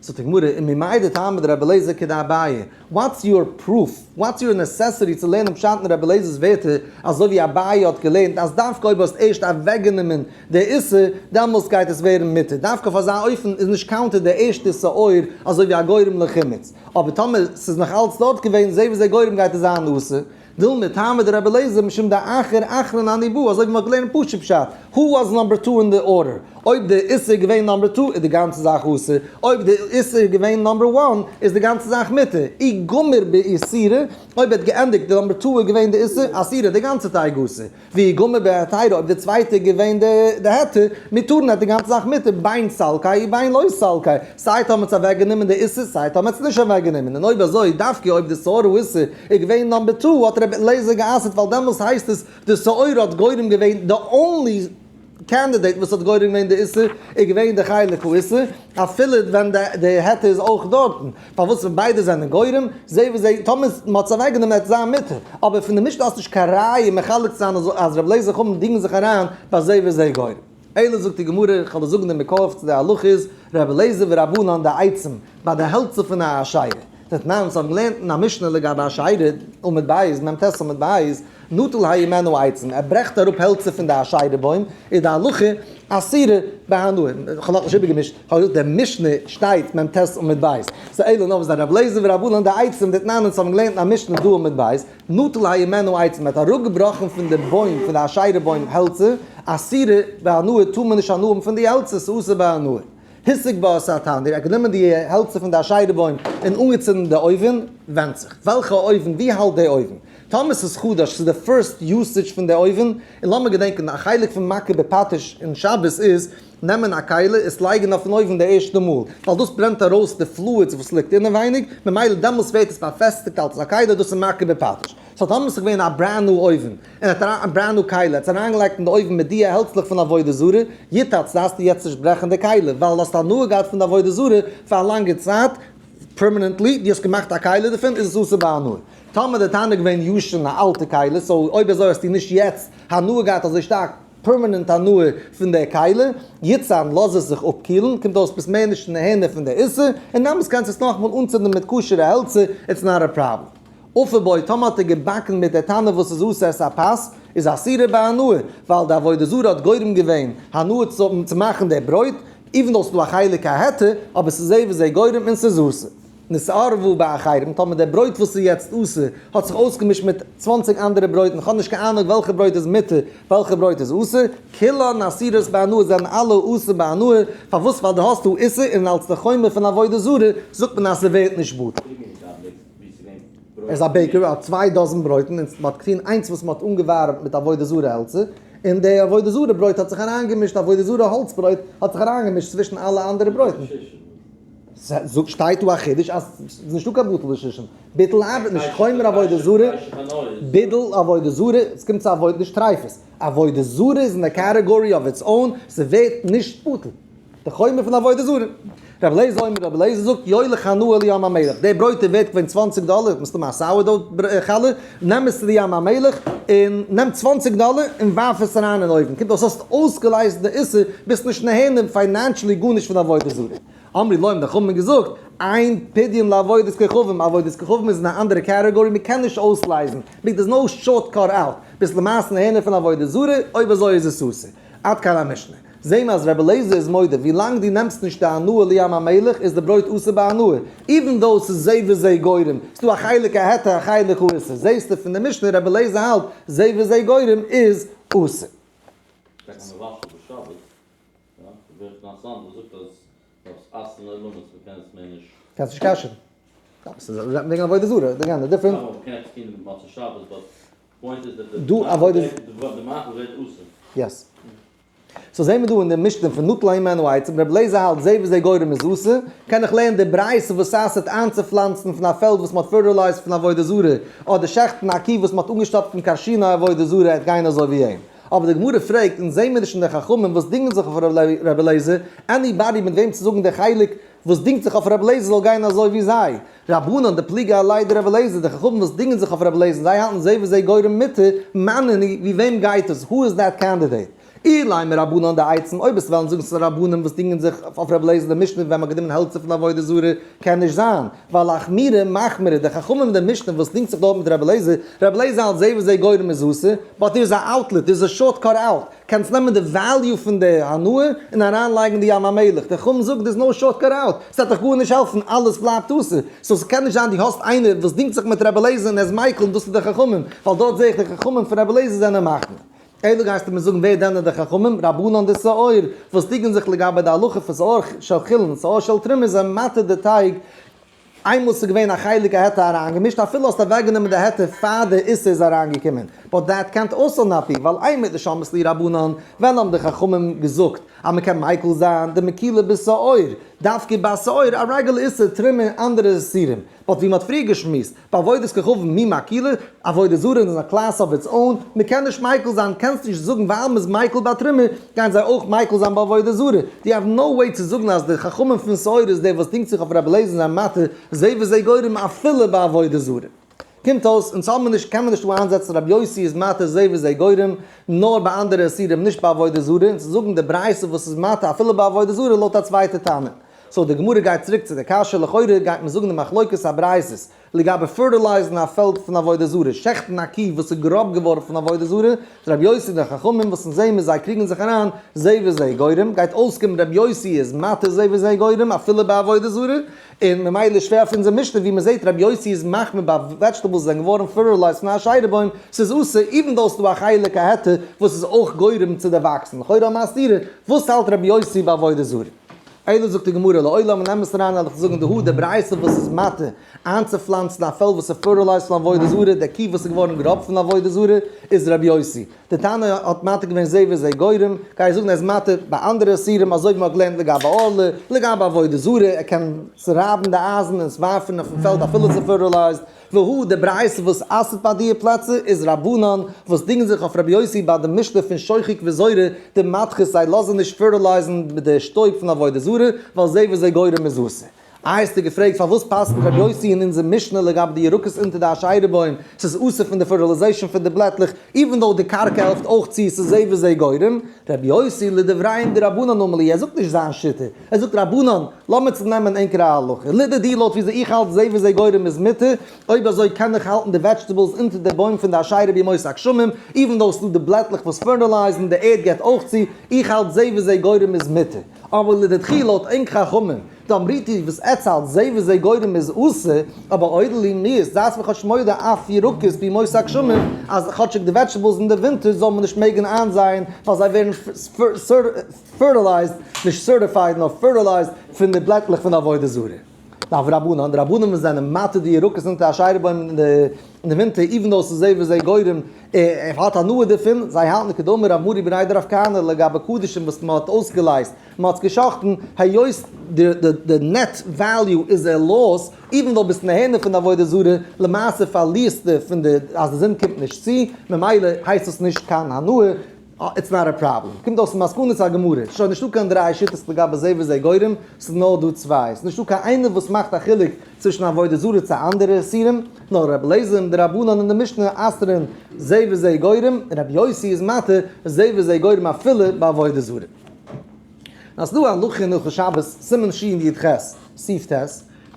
זאגט די גמרא, וממאי דטעמא דרבי אליעזר כדאביי, what's your proof, what's your necessity צו לערנען פשט אין רבי אליעזר'ס ווערטער אזוי ווי אביי האט געלערנט אז דווקא אויב האסט ערשט אוועקגענומען די איסור דעמאלס גייט עס ווערן מותר, דווקא אויף אזא אופן איז נישט counted די ערשטע שאור אזוי ווי א גורם לחימוץ, אבער טאמער ס'איז נאך אלץ דארט געווען זה וזה גורם גייט עס זיין אסור. דילמא טעמא דרבי אליעזר משום דאחר אחרון אני בא, אזוי ווי מ'האט געלערנט פשוט פשט, who was number two אין די order, אויב די איסור איז געווען number two איז די גאנצע זאך אסור, אויב די איסור איז געווען number one איז די גאנצע זאך מותר, אי גמר באיסורא, אויב ער האט געענדיגט די number two איז געווען די איסור, אסירא די גאנצע טייג אסור, ואי גמר בהתירא אויב די צווייטע איז געווען די היתר, מותרין האט די גאנצע זאך מותר, בין סלקיה ובין לא סלקיה, סיי טאמער האט עס אוועקגענומען די איסור סיי טאמער האט עס נישט אוועקגענומען, און אויב אזוי דווקא אויב די שאור האיסור איז געווען number two האט רבי אליעזר גע'אסר'ט ווייל דעמאלס הייסט עס די שאור האט גורם געווען די only candidate וואס האט גורם געווען די איסור איז געווען די חלק האיסור אפילו ווען די היתר איז אויך דארטן, פארוואס ווען ביידע זענען גורם, זה וזה, טאמער מען האט עס אוועקגענומען וועט עס זיין מותר, אבער פון די משנה האסט נישט קיין ראיה מחלק צו זיין אז רבי אליעזר חכמים דינגען זיך אריין ביי זה וזה גורם. אלא זאגט די גמרא, איך וועל דיר זאגן די מקור צו די הלכה איז רבי אליעזר ורבנן דעצים ביי די העלצער פון א אשרה. דתנן, אונז האבן געלערנט אין א משנה לגבי אשרה, עמוד בית, מ"ט עמוד בית, נטל הימנו עצים, ער ברעכט אראפ העלצער פון די אשרה בוים, איז די הלכה אסורה בהנאה. איך האב נאכנישט איבערגעמישט, איך האב געזאגט די משנה שטייט מ"ט עמוד בית. ס'איז אלא נאר וואס רבי אליעזר ורבנן דעצים, דתנן, אונז האבן געלערנט אין א משנה דא עמוד בית, נטל הימנו עצים, ער האט אראפגעבראכן פון די בוים, פון די אשרה בוים העלצער, אסורה בהנאה טאר מען נישט הנאה האבן פון די העלצער, ס'איז אסור בהנאה. הסיק בה את התנור, ער האט גענומען די העלצער פון די אשרה בוים און אנגעצינדן די אויוון, ווענדט זיך וועלכע אויוון, ווי האלט די אויוון, טאמער ס'איז חדש, ס'איז די first usage פון די אויוון, און לאמיר געדענקען א חלק פון מכה בפטיש אין שבת איז, נעמען א כלי עס לייגן אויפן אויוון די ערשטע מאל, ווייל דאס ברענט ארויס די fluids וואס ליגט אינעווייניג, ממילא דעמאלס ווערט עס באפעסטיגט אלס א כלי, דאס איז מכה בפטיש. so טאמער ס'איז געווען א brand new אויוון, און האט אריין א brand new כלי, האט עס אריינגעלייגט אין די אויוון מיט די העלצלעך פון עבודה זרה, יותץ דארפסטו יעצט נישט ברעכן די כלי, ווייל האסט הנאה געהאט פון די עבודה זרה פאר א לאנגע צייט, permanently, דו האסט געמאכט א כלי דערפון, איז עס אסור בהנאה. טאמער די תנור געווען ישן א אלטע כלי, so אויב אזוי האסטו נישט יעצט הנאה געהאט אזוי שטארק. permanent הנאה פון דער כלי, יצען, לאז עס זיך אפקילן, קומט אויס ביסט מער נישט נהנה פון דער איסור, און דעמאלטס קענסטו עס נאכאמאל אנצינדן מיט כשר'ע העלצער, it's not a problem. אפה בו, טאמער האט ער געבאקן מיט דער תנור וואס איז אסור את הפת, איז אסירה בהנאה, ווייל די עבודה זרה האט גורם געווען הנאה צו מאכן דער ברויט, even though ס'איז דא א חלק ההיתר, אבער ס'איז זה וזה גורם און ס'איז אסור. נתערבה באחרים, טאמער דער ברויט וואס איז יעצט אסור האט זיך אויסגעמישט מיט 20 אנדערע ברויטן, איך האב נישט קיין אהנונג וועלכע ברויט איז מותר, וועלכע ברויט איז אסור, כולן אסורות בהנאה, זענען אלע אסור בהנאה. פארוואס? ווייל דו האסט דא איסור און אלס די חומר פון עבודה זרה זאגט מען אז ס'ווערט נישט בטל. ער איז א baker, ער האט צוויי dozen ברויטן און מ'האט געטון איינס וואס מ'האט אנגעווארעמט מיט עבודה זרה העלצער, און די עבודה זרה ברויט האט זיך אריינגעמישט, עבודה זרה האלץ ברויט האט זיך אריינגעמישט צווישן אלע אנדערע ברויטן. זאגט שטייט דא א חידוש אז ס'איז נישטא קיין בטל בשישים. ביטול ארבעט נישט, חומר עבודה זרה, ביטול עבודה זרה, עס קומט צו עבודה, נישט טרייפות. עבודה זרה איז אין די category of its own, ס'ווערט נישט בטל. די חומר פון עבודה זרה. רבי אליעזר אומר, רבי אליעזר זאגט, יוליך הנאה לים המלח. די ברויט איז ווערט געווען 20 דאלער, מסתמא א sourdough חלה, נעם עס צו די ים המלח, און נעם 20 דאלער און ווארף עס אריין אין אויוון. קומט אויס האסט אויסגעלייזט די איסור, ביסט נישט נהנה financially גארנישט פון עבודה זרה. אמרו לו, האבן די חכמים געזאגט, אין פדיון לעבודת כוכבים, עבודת כוכבים איז אין א אנדערע category, מען קען נישט אויסלייזן, there's no shortcut out, ביסט למעשה נהנה פון עבודה זרה, אויב אזוי איז עס אסור. עד כאן המשנה. זעהן מיר אז רבי אליעזר איז מודה, ווי לאנג דו נעמסט נישט די הנאה לים המלח איז די ברויט אסור בהנאה, even though ס'איז זה וזה גורם, ס'דא א חלק ההיתר א חלק האיסור, זעהסטו פון די משנה רבי אליעזר האלט זה וזה גורם איז אסור. טאקע מבשל בשבת, יא, ווערט אינטערעסאנט וואס זאגט אז דאס אסר'ן עולמות מ'קען עס מער נישט. קענסט נישט כשר'ן. ס'איז וועגן עבודה זרה, די גאנצע different. אבער מ'קען עפעס טון מיט מוצאי שבת, but point איז that דא עבודה די מאכל ווערט אסור. Yes. So זעהן מיר דא אין די משנה פון נטל הימנו עצים, רבי אליעזר האלט זה וזה גורם איז אסור, קען איך לערנען די ברייתא וואס אסר'ט איינצופלאנצן פון א פעלד וואס מ'האט fertilized פון עבודה זרה, אדער שעכטן א קי וואס מ'האט אנגעשטאפט פון כרשיני עבודה זרה, עט גיין אזוי ווי אים. אבער די גמרא פרעגט, אונז זעהן מיר נישט אין די חכמים וואס דינגען זיך אויף רבי אליעזר, anybody מיט וועם צו זאגן די חלק וואס דינגט זיך אויף רבי אליעזר זאל גיין אזוי ווי זיי. רבנן דפליגי עליה דרבי אליעזר, די חכמים וואס דינגען זיך אויף רבי אליעזר, זיי האלטן זה וזה גורם מותר, מני ווי וועם גייט עס, who is that candidate? אילימא רבנן דעצים, אויב עס וועלן זאגן ס'איז רבנן וואס דינגען זיך אויף רבי אליעזר די משנה ווען מ'האט גענומען העלצער פון עבודה זרה, קען נישט זיין, ווייל אחמירי מחמירי, די חכמים די משנה וואס דינגט זיך דארט מיט רבי אליעזר, רבי אליעזר האלט זה וזה גורם איז אסור, but there is a outlet, there is a shortcut out, קענסט נעמען די value פון די הנאה און אריינלייגן די ים המלח, די חכמים זאגן there is no shortcut out, ס'וועט דיך גארנישט העלפן, אלעס בלייבט אסור, so ס'קען נישט זיין דו האסט איינער וואס דינגט זיך מיט רבי אליעזר און ער איז מיקל און דאס איז די חכמים, ווייל דארט זעה איך די חכמים פון רבי אליעזר זענען מחמיר. אלא גייסטו מיר זאגן ווער דען די חכמים? רבנן דשעור, וואס דינגען זיך לגבי די הלכה פון שעור של חולין, שעור של תרומה זענען מתיר די טייג, איינמאל ס'איז געווען א חלק ההיתר אריינגעמישט, אפילו האסט אוועקגענומען די היתר פאר די איסור איז אריינגעקומען, but that can't also not be, ווייל אימר דשמעת להו רבנן, ווען האבן די חכמים געזאגט אז מ'קען מיקל זיין די מקילה בשעור, דווקא ביי שעור, א רעגולער איסור תרומה און אנדערע איסורים, but ווי מ'האט פריער געשמועסט, ביי עבודת כוכבים מי מקילה, עבודה זרה איז א class of its own, מ'קען נישט מיקל זיין, קענסט נישט זאגן ווייל מ'איז מיקל ביי תרומה, גייען זיי אויך מיקל זיין ביי עבודה זרה. דו have no way צו זאגן אז די חכמים פון שעור איז דער וואס דינגט זיך אויף רבי אליעזר זיין מתיר זה וזה גורם אפילו ביי עבודה זרה. קומט אויס, אונז האבן נישט, קען מען נישט דא איינזעצן רבי יוסי איז מתיר זה וזה גורם, נאר ביי אנדערע איסורים נישט ביי עבודה זרה, און צו זאגן די ברייתא וואס איז מתיר אפילו ביי עבודה זרה לויט א צווייטע תנא. So די גמרא גייט צוריק צו די קשיא, לכאורה גייט מען זאגן די מחלוקת הברייתות לגבי fertilize ן א פעלד פון עבודה זרה, שעכטן א קי וואס איז גראב געווארן פון עבודה זרה, רבי יוסי די חכמים וואס אונז זעהן מיר זיי קריגן זיך אריין, זה וזה גורם, גייט אויסקומען רבי יוסי איז מתיר זה וזה גורם אפילו ביי עבודה זרה, און ממילא איז שווער פון אונזער משנה ווי מען זעהט רבי יוסי איז מחמיר ביי vegetables זענען געווארן fertilized פון א אשרה בוים, ס'איז אסור, even though ס'דא א חלק ההיתר וואס איז אויך גורם צו די וואקסן, לכאורה א סתירה, וואס האלט רבי יוסי ביי עבודה זרה? אלא זאגט די גמרא לעולם נעם עס אריין וועל איך זאגן דהא די ברייתא וואס איז מתיר איינצופלאנצן א פעלד וואס איז fertilized פון עבודה זרה, דער קי וואס איז געווארן גראב פון עבודה זרה איז רבי יוסי. די תנא האט מתיר געווען זה וזה גורם, גיי איך זאגן ער איז מתיר ביי אנדערע איסורים אזוי ווי מען האט געלערנט לגבי ערלה, לגבי עבודה זרה, ער קען צורייבן די אייזן און עס ווארפן אויפן פעלד אפילו עס איז fertilized, והא די ברייתא וואס אסר'ט ביי דיע פלעצער איז רבנן וואס דינגען זיך אויף רבי יוסי ביי די משנה פון שוחק וזורה דמדחית זיי לאזן נישט fertilize ן מיט די שטויב פון עבודה זרה ווייל זה וזה גורם איז אסור. איי האסטו געפרעגט פארוואס פסק'נט רבי יוסי אין אונזער משנה לגבי די ירקות אונטער די אשרה בוים, ס'איז אסור פון די fertilization פון די בלעטלעך, even though די קרקע העלפט אויך צו, ס'איז זה וזה גורם. רבי יוסי לדבריהם דרבנן אמר ליה, ער זאגט נישט זיין שיטה, ער זאגט רבנן, לאמיר צונעמען ענקערע הלכה, לדידי לויט וויאזוי איך האלט זה וזה גורם איז מותר, אויב אזוי קען איך האלטן די vegetables אונטער די בוים פון די אשרה בימות הגשמים, even though ס'דא די בלעטלעך וואס fertilize ן, די ערד געבט אויך צו, איך האלט זה וזה גורם איז מותר. אבער לדידכו לויט ענק חכמים, דאמריתו וואס עטץ האלט זה וזה גורם איז אסור, אבער אויב לי מיאוס, זייטס מיר כאטש מודה אף ירקות בימות הגשמים, אז כאטשיג די vegetables אין די ווינטער זאל מען נישט מעגן איינזייען ווייל זיי ווערן fertilized, נישט certified נאר fertilized, פון די בלעטלעך פון די עבודה זרה. דף רבנן, די רבנן וואס זענען מתיר די ירקות אונטער אשרה בוים אין די ווינטער, even though ס'איז זה וזה גורם, ער האט הנאה דערפון, זיי האלטן כדאמר רב מרי בריה דרב כהנא לגבי קדשים וואס מען האט אויסגעלייזט, מען האט עס גע'שחט'ן, היות די net value איז א loss, even though ביסט נהנה פון די עבודה זרה, למעשה פארלירסטו פון די אז די זון קומט נישט צו, ממילא הייסט עס נישט קיין הנאה, it's not א פראבלעם. קומט אויס מסקנת הגמרא, שוין נישטא קיין דריי שיטות לגבי זה וזה גורם, ס'איז נאר דא צוויי. ס'איז נישטא קיין איינער וואס מאכט א חילוק צווישן עבודה זרה צו אנדערע איסורים, נאר רבי אליעזר און די רבנן אין די משנה אסר'ן זה וזה גורם, און רבי יוסי איז מתיר זה וזה גורם אפילו בעבודה זרה. נאר ס'איז דא א הלכה אין הלכות שבת, סימן שי"ח, סעיף ט',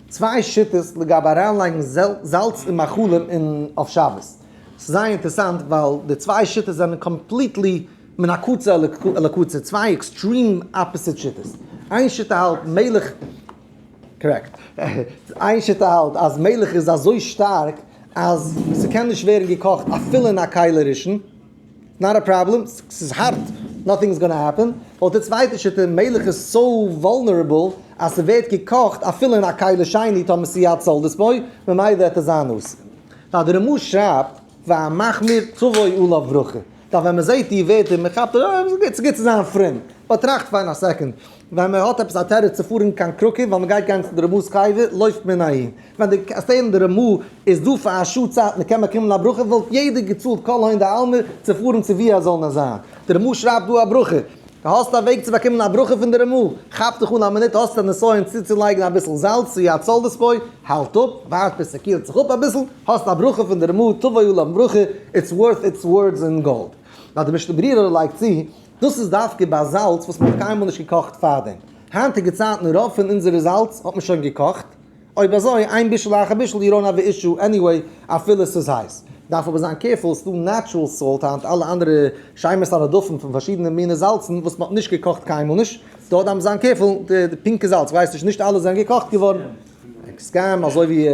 צוויי שיטות לגבי אריינלייגן זאלץ אין מאכלים אין אויף שבת. ס'איז זייער אינטערעסאנט ווייל די צוויי שיטות זענען completely מן הקצה אל הקצה, צוויי extreme opposite שיטות. איין שיטה האלט מלח, correct, איין שיטה האלט אז מלח איז אזוי שטארק אז ס'קען נישט ווערן געקאכט אפילו אין א כלי ראשון, not a problem, ס'איז הארט, nothing is gonna happen. לויט די צווייטע שיטה, מלח איז so vulnerable אז ס'ווערט געקאכט אפילו אין א כלי שני טאמער ס'איז יד סולדת בו, ממילא וועט עס זיין אסור. ווייל די רמ"א שרייבט והמחמיר תבוא עליו ברכה. דאך ווען מ'זעהט די ווערטער מען כאפט אה ס'איז גוט צו זיין פרום. but טראכט פאר א second, ווען מען האט עפעס א תירוץ צו פארן קיין קראקע ווייל מען גייט גיין צו די רמא'ס קבר לויפט מען אהין. ווען די קענסט די רמא איז דא פאר א שעה צייט מען קען באקומען א ברכה וואלט יעדער געצאלט כל הון דעלמא צו פארן צו ווי ער זאל נאר זיין. די רמא שרייבט דא א ברכה. די האסט א וועג צו באקומען א ברכה פון די רמא? כאפ דיך אן א מינוט האסט א נסיון צוצולייגן אביסל זאלץ צו יד סולדת בו, האלט אפ, ווארט ביז ס'קילט זיך אפ אביסל, האסט א ברכה פון די רמא, תבוא עליו ברכה, it's worth its words in gold. נאר די משנה ברורה לייגט צו, דאס איז דווקא ביי זאלץ וואס מ'האט קיינמאל נישט געקאכט פארדעם. היינטיגע צייטן רוב פון אונזערע זאלץ האט מען שוין געקאכט, אויב אזוי אין בישול אחר בישול you don't have issue anyway אפילו ס'איז הייס. דארף אבער זיין careful ס'דא natural salt היינט אלע אנדערע שמות הנרדפים פון פארשידענע מיני זאלצן וואס מ'האט נישט געקאכט קיינמאל נישט, דארט דארף מען זיין careful די פינקע זאלץ כ'ווייס נישט נישט אלע זענען געקאכט געווארן. scam אזוי ווי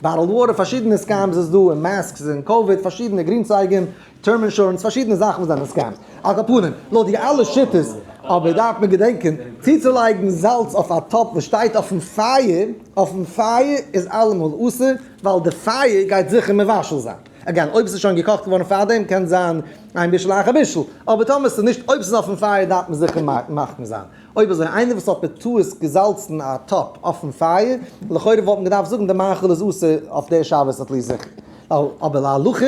bottled water פארשידענע scams איז דא און masks און קאוויד פארשידענע גרינצייגן term insurance, פארשידענע זאכן וואס זענען scams. על כל פנים, לויט די אלע שיטות, אבער דארף מען געדענקען, צוצולייגן זאלץ אויף א טאפ וואס שטייט אויפן פייער, אויפן פייער איז אלעמאל אסור, ווייל די פייער גייט זיכער מבשל זיין. again, אויב עס איז שוין געקאכט געווארן פארדעם, קען זיין אין בישול אחר בישול. אבער טאמער עס איז נישט, אויב עס איז אויפן פייער דארף מען זיכער מחמיר זיין. אויב אזוי, איינער וואס האט בטעות געזאלצן א טאפ אויפן פייער, לכאורה וואלט מען געדארפט זאגן די מאכל איז אסור אויף דער שבת at least זיכער. אבער להלכה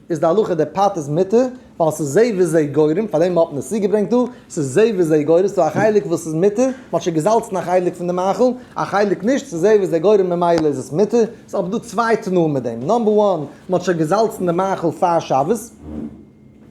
איז די הלכה די פת איז מותר ווייל ס'איז זה וזה גורם, פאר דעם האט מען עס צוגעברענגט דא, ס'איז זה וזה גורם, ס'איז דא א חלק וואס איז מותר, מ'האט שוין געזאלצן א חלק פון די מאכל, א חלק נישט, ס'איז זה וזה גורם ממילא איז עס מותר, ס'איז אבער דא צוויי תנאים מיט דעם, number one, מ'האט שוין געזאלצן די מאכל פאר שבת,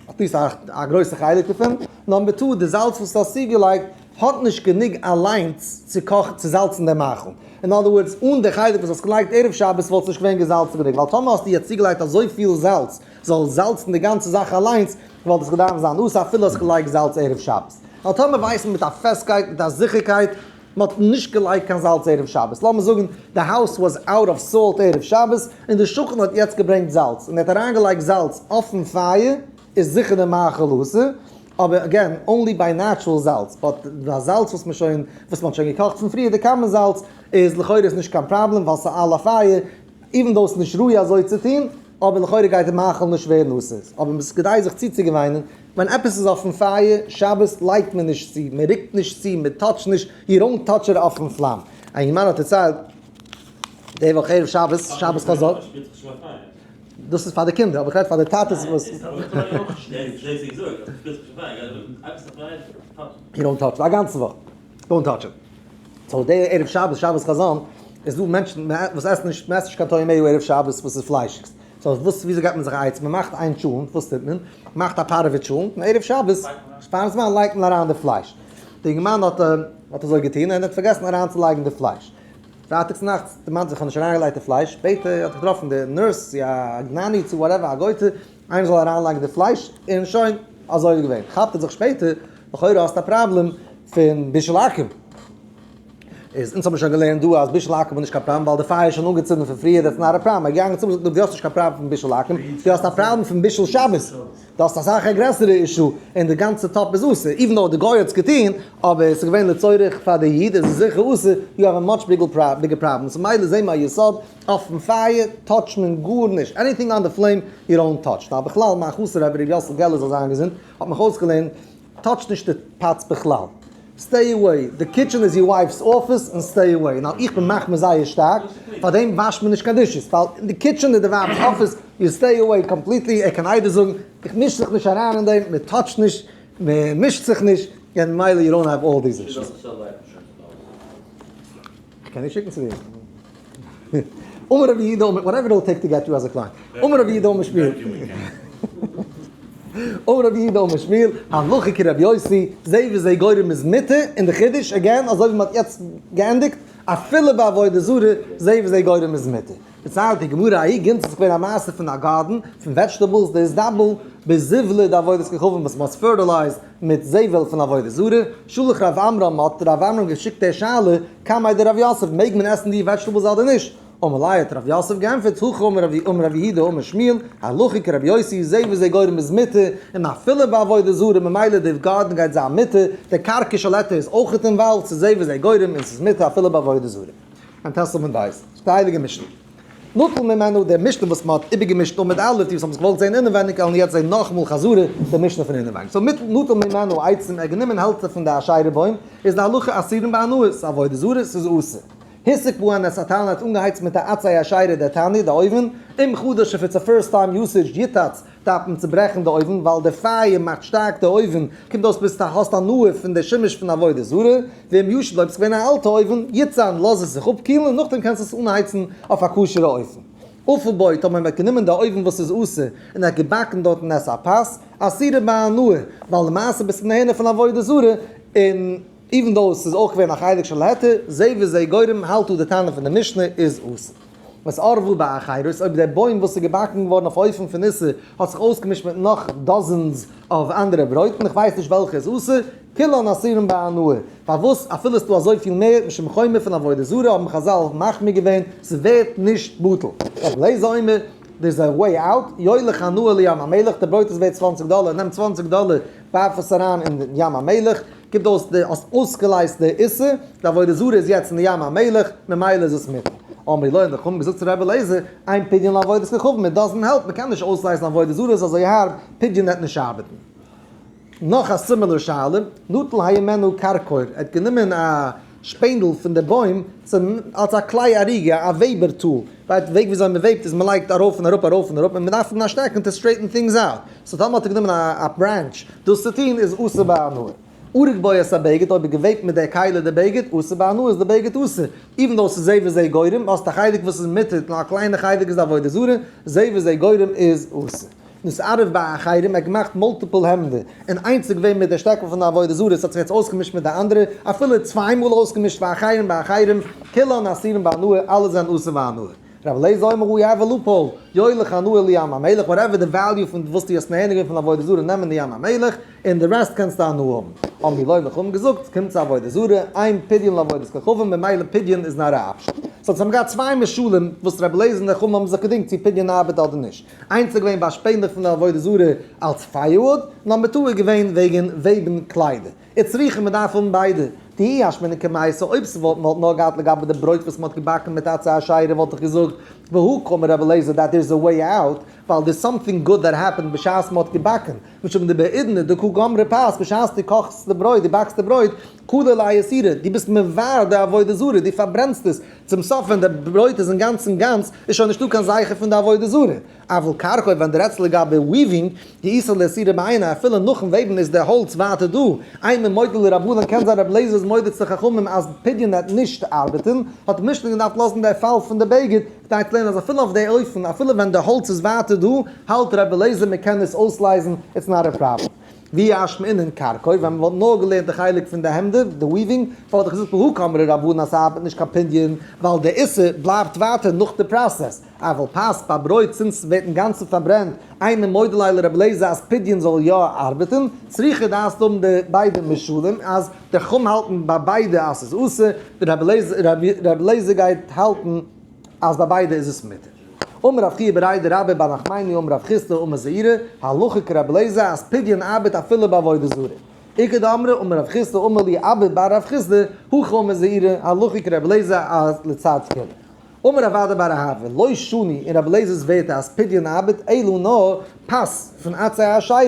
at least א גרויסע חלק דערפון, number two, די זאלץ וואס האסט צוגעלייגט האט נישט גענוג אליינס צו קאכן צו זאלצן דעם מאכל. אין other words, אן די חלק וואס האסט געלייגט ערב שבת וואלט עס נישט געווען געזאלצן גענוג, ווייל טאמער האסטו יעצט צוגעלייגט אזויפיל זאלץ זאל זאלצן די גאנצע זאך אליינס, וואלט עס געדארפט זיין אסור אפילו האסט געלייגט זאלץ ערב שבת. ווייל טאמער ווייסט מען מיט א פעסטקייט, מיט א זיכערקייט, מען האט נישט געלייגט קיין זאלץ ערב שבת, לאמיר זאגן די house was out of salt ערב שבת, און די שכן האט יעצט געברענגט זאלץ, און ער האט אריינגעלייגט זאלץ אויפן פייער, איז זיכער די מאכל אסור, אבער again, only ביי natural זאלץ, but ביי זאלץ וואס מען שוין, וואס מען האט שוין געקאכט פון פריער, די common זאלץ, איז לכאורה איז נישט קיין פראבלעם ווייל ס'איז על הפייער, even though ס'איז נישט ראוי אזוי צו טון, אבער לכאורה גייט די מאכל נישט ווערן אסור. אבער ס'איז כדאי זיך צוצוגעוויינען, ווען עפעס איז אויפן פייער, שבת לייגט מען נישט צו, מען רוקט נישט צו, מען touch ט נישט, you don't touch it אויפן פלאם. א אינגערמאן האט דערציילט, די וואך ערב שבת, שבת חזון, דאס איז פאר די קינדער, אבער איך רעד פאר די טאטעס וואס. You don't touch it, א גאנצע וואך. Don't touch it. So די ערב שבת, שבת חזון, איז דא מענטשן וואס עסן נישט, מען עסט נישט קיין טועמיה ערב שבת וואס איז פליישיגס. So וואס, וויאזוי גייט מען זיך א עצה? מען מאכט איין טשולנט, וואס טוט מען? מאכט א פארעווע טשולנט, און ערב שבת, פארן זמן לייגט מען אריין די פלייש. די אינגערמאן האט האט אזוי געטון, און האט פארגעסן אריינצולייגן די פלייש. פרייטאג צונאכטס דערמאנט זיך, כ'האב נישט אריינגעלייגט די פלייש, שפעטער האט ער געטראפן די nurse צו א nanny צו whatever א גויטע, איינער זאל אריינלייגן די פלייש, און שוין, אזוי איז געווען. כאפט ער זיך שפעטער, לכאורה האסטו א פראבלעם פון בישול עכו"ם. איז אונז האבן שוין געלערנט דא אז בישול עכו"ם איז נישט קיין פראבלעם ווייל די פייער איז שוין אנגעצינדן פון פריער, that's not a problem. ער איז געגאנגען צום זאגט דו האסט נישט קיין פראבלעם פון בישול עכו"ם, דו האסט א פראבלעם פון בישול שבת. דו האסט אסאך א גרעסערע issue און די גאנצע טאפ איז אסור, even though די גוי האט עס געטון, אבער עס איז געווען לצורך פאר די איד, עס איז זיכער אסור, you have a much bigger problem. So מילא זעהן מיר א יסוד, אויפן פייער touch ט מען גארנישט, anything on the flame you don't touch. נאר בכלל מיין חתן רבי ר' יאסל געלער זאל זיין געזונט האט מיך אויסגעלערנט, touch נישט די pots בכלל. Stay away, די kitchen איז your wife's office און stay away. נאר איך בין מחמיר זייער שטארק, פאר דעם וואשט מען נישט קיין dishes, ווייל אין די kitchen איז די ווייב'ס אפיס, you stay away completely, ער קען איידער זאגן, איך מיש זיך נישט אריין אין דעם, מען touch ט נישט, מען מישט זיך נישט, און ממילא you don't have all these issues. איך קען נישט שיקן צו דיר. אמר רבי יהודה אמר, whatever it will take to get you as a client. אמר רבי יהודה אמר שמואל. אמר רבי יהודה אמר שמואל, הלכה כרבי יוסי, זה וזה גורם איז מותר, און די חידוש, again, אזוי ווי מ'האט יעצט געענדיגט, אפילו בעבודה זרה, זה וזה גורם איז מותר. דערציילט די גמרא, ההיא גינתא איז געווען א מעשה פון א garden, פון vegetables, דאיזדבל בזיבלא דעבודת כוכבים וואס מ'האט fertilized מיט זבל פון עבודה זרה, שלח רב עמרם, האט רב עמרם געשיקט די שאלה, קמיה דרב יוסף, מעג מען עסן די vegetables אדער נישט? אמר ליה האט רב יוסף געענטפערט, הכי אמר רבי אמר רב יהודה אמר שמואל, הלכה כרבי יוסי, זה וזה גורם איז מותר, און אפילו בעבודה זרה, ממילא די garden גייט זיין מותר, די קרקע של היתר איז אויכעט involved, ס'איז זה וזה גורם און ס'איז מותר אפילו בעבודה זרה. און טעסטאמענט בית, די הייליגע משנה. נטל ממנו, דער משנה וואס מ'האט איבערגעמישט עמוד א', די וואס האבן עס געוואלט זען אינעווייניג וועלן יעצט זען נאכאמאל חזרה די משנה פון אינעווייניג. So מיט נטל ממנו עצים, ער האט גענומען העלצער פון די אשרה בוים, איז די הלכה אסורים בהנאה, ס'איז עבודה זרה, ס'איז אסור. הסיק בהן את התנור האט אנגעהייצט מיט א עצי אשרה דער תנור, די אויוון, אם חדש if it's a first time usage יתץ, דארף מען צוברעכן די אויוון ווייל די פייער מאכט שטארק די אויוון, קומט אויס ביסט האסט הנאה פון די שימוש פון עבודה זרה, ואם ישן אויב ס'געווען א אלטע אויוון, יצן, לאז עס זיך אפקילן און נאכדעם קענסטו עס אנהייצן אויף א כשר'ע אופן. אפה בו, טאמער מ'האט גענומען די אויוון וואס איז אסור און ער האט געבאקן דארטן את הפת, אסורה בהנאה, ווייל למעשה ביסטו נהנה פון עבודה זרה, און even though ס'איז אויך געווען א חלק של היתר, זה וזה גורם, האלט אן די תנא פון די משנה איז אסור. נתערבה באחרות, אויב דער בוים וואס איז געבאקן געווארן אויף אופן פון איסור האט זיך אויסגעמישט מיט נאך dozens of אנדערע ברויטן, איך ווייס נישט וועלכע איז אסור, כולן אסורים בהנאה. פארוואס אפילו ס'דא אזויפיל מער משום חומר פון עבודה זרה האבן חז"ל מחמיר געווען, ס'ווערט נישט בטל. רבי אליעזר אומר, there's a way out, יוליך הנאה לים המלח, די ברויט איז ווערט 20 דאלער, נעם 20 דאלער, ווארף עס אריין אין ים המלח, קומט אויס די האסט אויסגעלייזט די איסור, די עבודה זרה איז יעצט אין די ים המלח, ממילא איז עס מותר. אמרו לו, און די חכמים געזאגט צו רבי אליעזר, אין פדיון לעבודת כוכבים, it doesn't help, מ'קען נישט אויסלייזן עבודה זרה איז אזוי הארב, פדיון וועט נישט ארבעטן. נאך א similar שאלה, נטל הימנו כרכור, ער האט גענומען א שפענדל פון די בוים צום אלס א כלי אריגה, א וועבער tool, ווייל די וועג וויאזוי מען וועבט איז מען לייגט ארויף און אראפ ארויף און אראפ און מען דארף האבן א שטעקן to straighten things out, so טאמער האט ער גענומען א branch דאס צו טון איז אסור בהנאה. ארג בו את הבגד, אויב ער געוועבט מיט די כלי די בגד, אסור בהנאה איז די בגד אסור, even though ס'איז זה וזה גורם, האסט א חלק וואס איז מותר, נאר א קליינע חלק איז עבודה זרה, זה וזה גורם איז אסור. נתערב באחרים, ער האט געמאכט multiple העמדער, און איינס איז געווען מיט די שטעקל פון די עבודה זרה, עס האט זיך יעצט אויסגעמישט מיט די אנדערע, אפילו צוויי מאל אויסגעמישט ואחרים באחרים, כולן אסורים בהנאה, אלע זענען אסור בהנאה. רבי אליעזר אומר we have a loophole, יוליך הנאה לים המלח, whatever די value פון וואס דו האסט נהנה געווען פון עבודה זרה נעם אין די ים המלח, און די rest קענסטו הנאה האבן. אמרו לו האבן געזאגט, קומט צו עבודה זרה, אין פדיון לעבודת כוכבים, ממילא פדיון איז not א option. So האבן געהאט צוויי משלים וואס רבי אליעזר און די חכמים האבן זיך געדינגט צו פדיון ארבעט אדער נישט. איינס איז געווען ביי שפענדלעך פון די עבודה זרה אלס firewood, number two איז געווען וועגן וועבן קליידער. וצריכא מען דארף האבן ביידע. דאי אשמעינן קמייתא, אויב ס'וואלט מ'וואלט נאר געהאט לגבי די ברויט וואס מ'האט געבאקן מיט עצי אשרה וואלט איך געזאגט והא קאמר רבי אליעזר that there's a way out, ווייל there's something good that happened בשעת מ'האט געבאקן, משום דבעידנא דקא גמרא פת, בשעת דו קאכסט די ברויט, דו באקסט די ברויט, קלא ליה איסורא, דו ביסט מבער די עבודה זרה, דו פארברענסט עס, צום סוף ווען די ברויט איז אינגאנצן גאנץ, איז שוין נישטא קיין זכר פון די עבודה זרה. אבל כרכו ווען דו רעדסט לגבי weaving, דאיתיה לאיסורא בעיניה, אפילו נאכן וועבן איז דער האלץ ווייטער דא, אימא מודה לרבנן קען זיין רבי אליעזר איז מודה צו חכמים אז פדיון וועט נישט ארבעטן, האט די משנה געדארפט לאזן דער פאל פון די בגד, כדי צו לערנען אז אפילו אויף די אופן אפילו ווען די האלץ איז ווייטער דא, האלט רבי אליעזר מען קען עס אויסלייזן, it's not a problem. ואי אשמעינן כרכו, ווען מען וואלט נאר געלערנט די חלק פון די העמדער, די weaving, וואלט איך געזאגט בהא קאמרי רבנן אז ס'ארבעט נישט קיין פדיון, ווייל די איסור בלייבט ווייטער נאך די process. אבל פת, ביי ברויט since ס'ווערט אינגאנצן פארברענט, אימא מודה ליה לרבי אליעזר אז פדיון זאל יא ארבעטן, צריכא דארפסט האבן די ביידע משלים אז די חכמים האלטן ביי ביידע אז ס'איז אסור, די רבי אליעזר גייט האלטן אז ביי ביידע איז עס מותר. אמר רב חייא בריה דרבה בר נחמני אמר רב חסדא אמר זעירא, הלכה כרבי אליעזר אז פדיון ארבעט אפילו ביי עבודה זרה. איכא דאמרי אמר רב חסדא אמר לי אבא בר רב חסדא, הכי אמר זעירא, הלכה כרבי אליעזר אז לצד קולא. אמר רב אדא בר אהבה, לא שנו אין רבי אליעזר'ס ווערטער אז פדיון ארבעט אלא נאר פת פון עצי האשרה,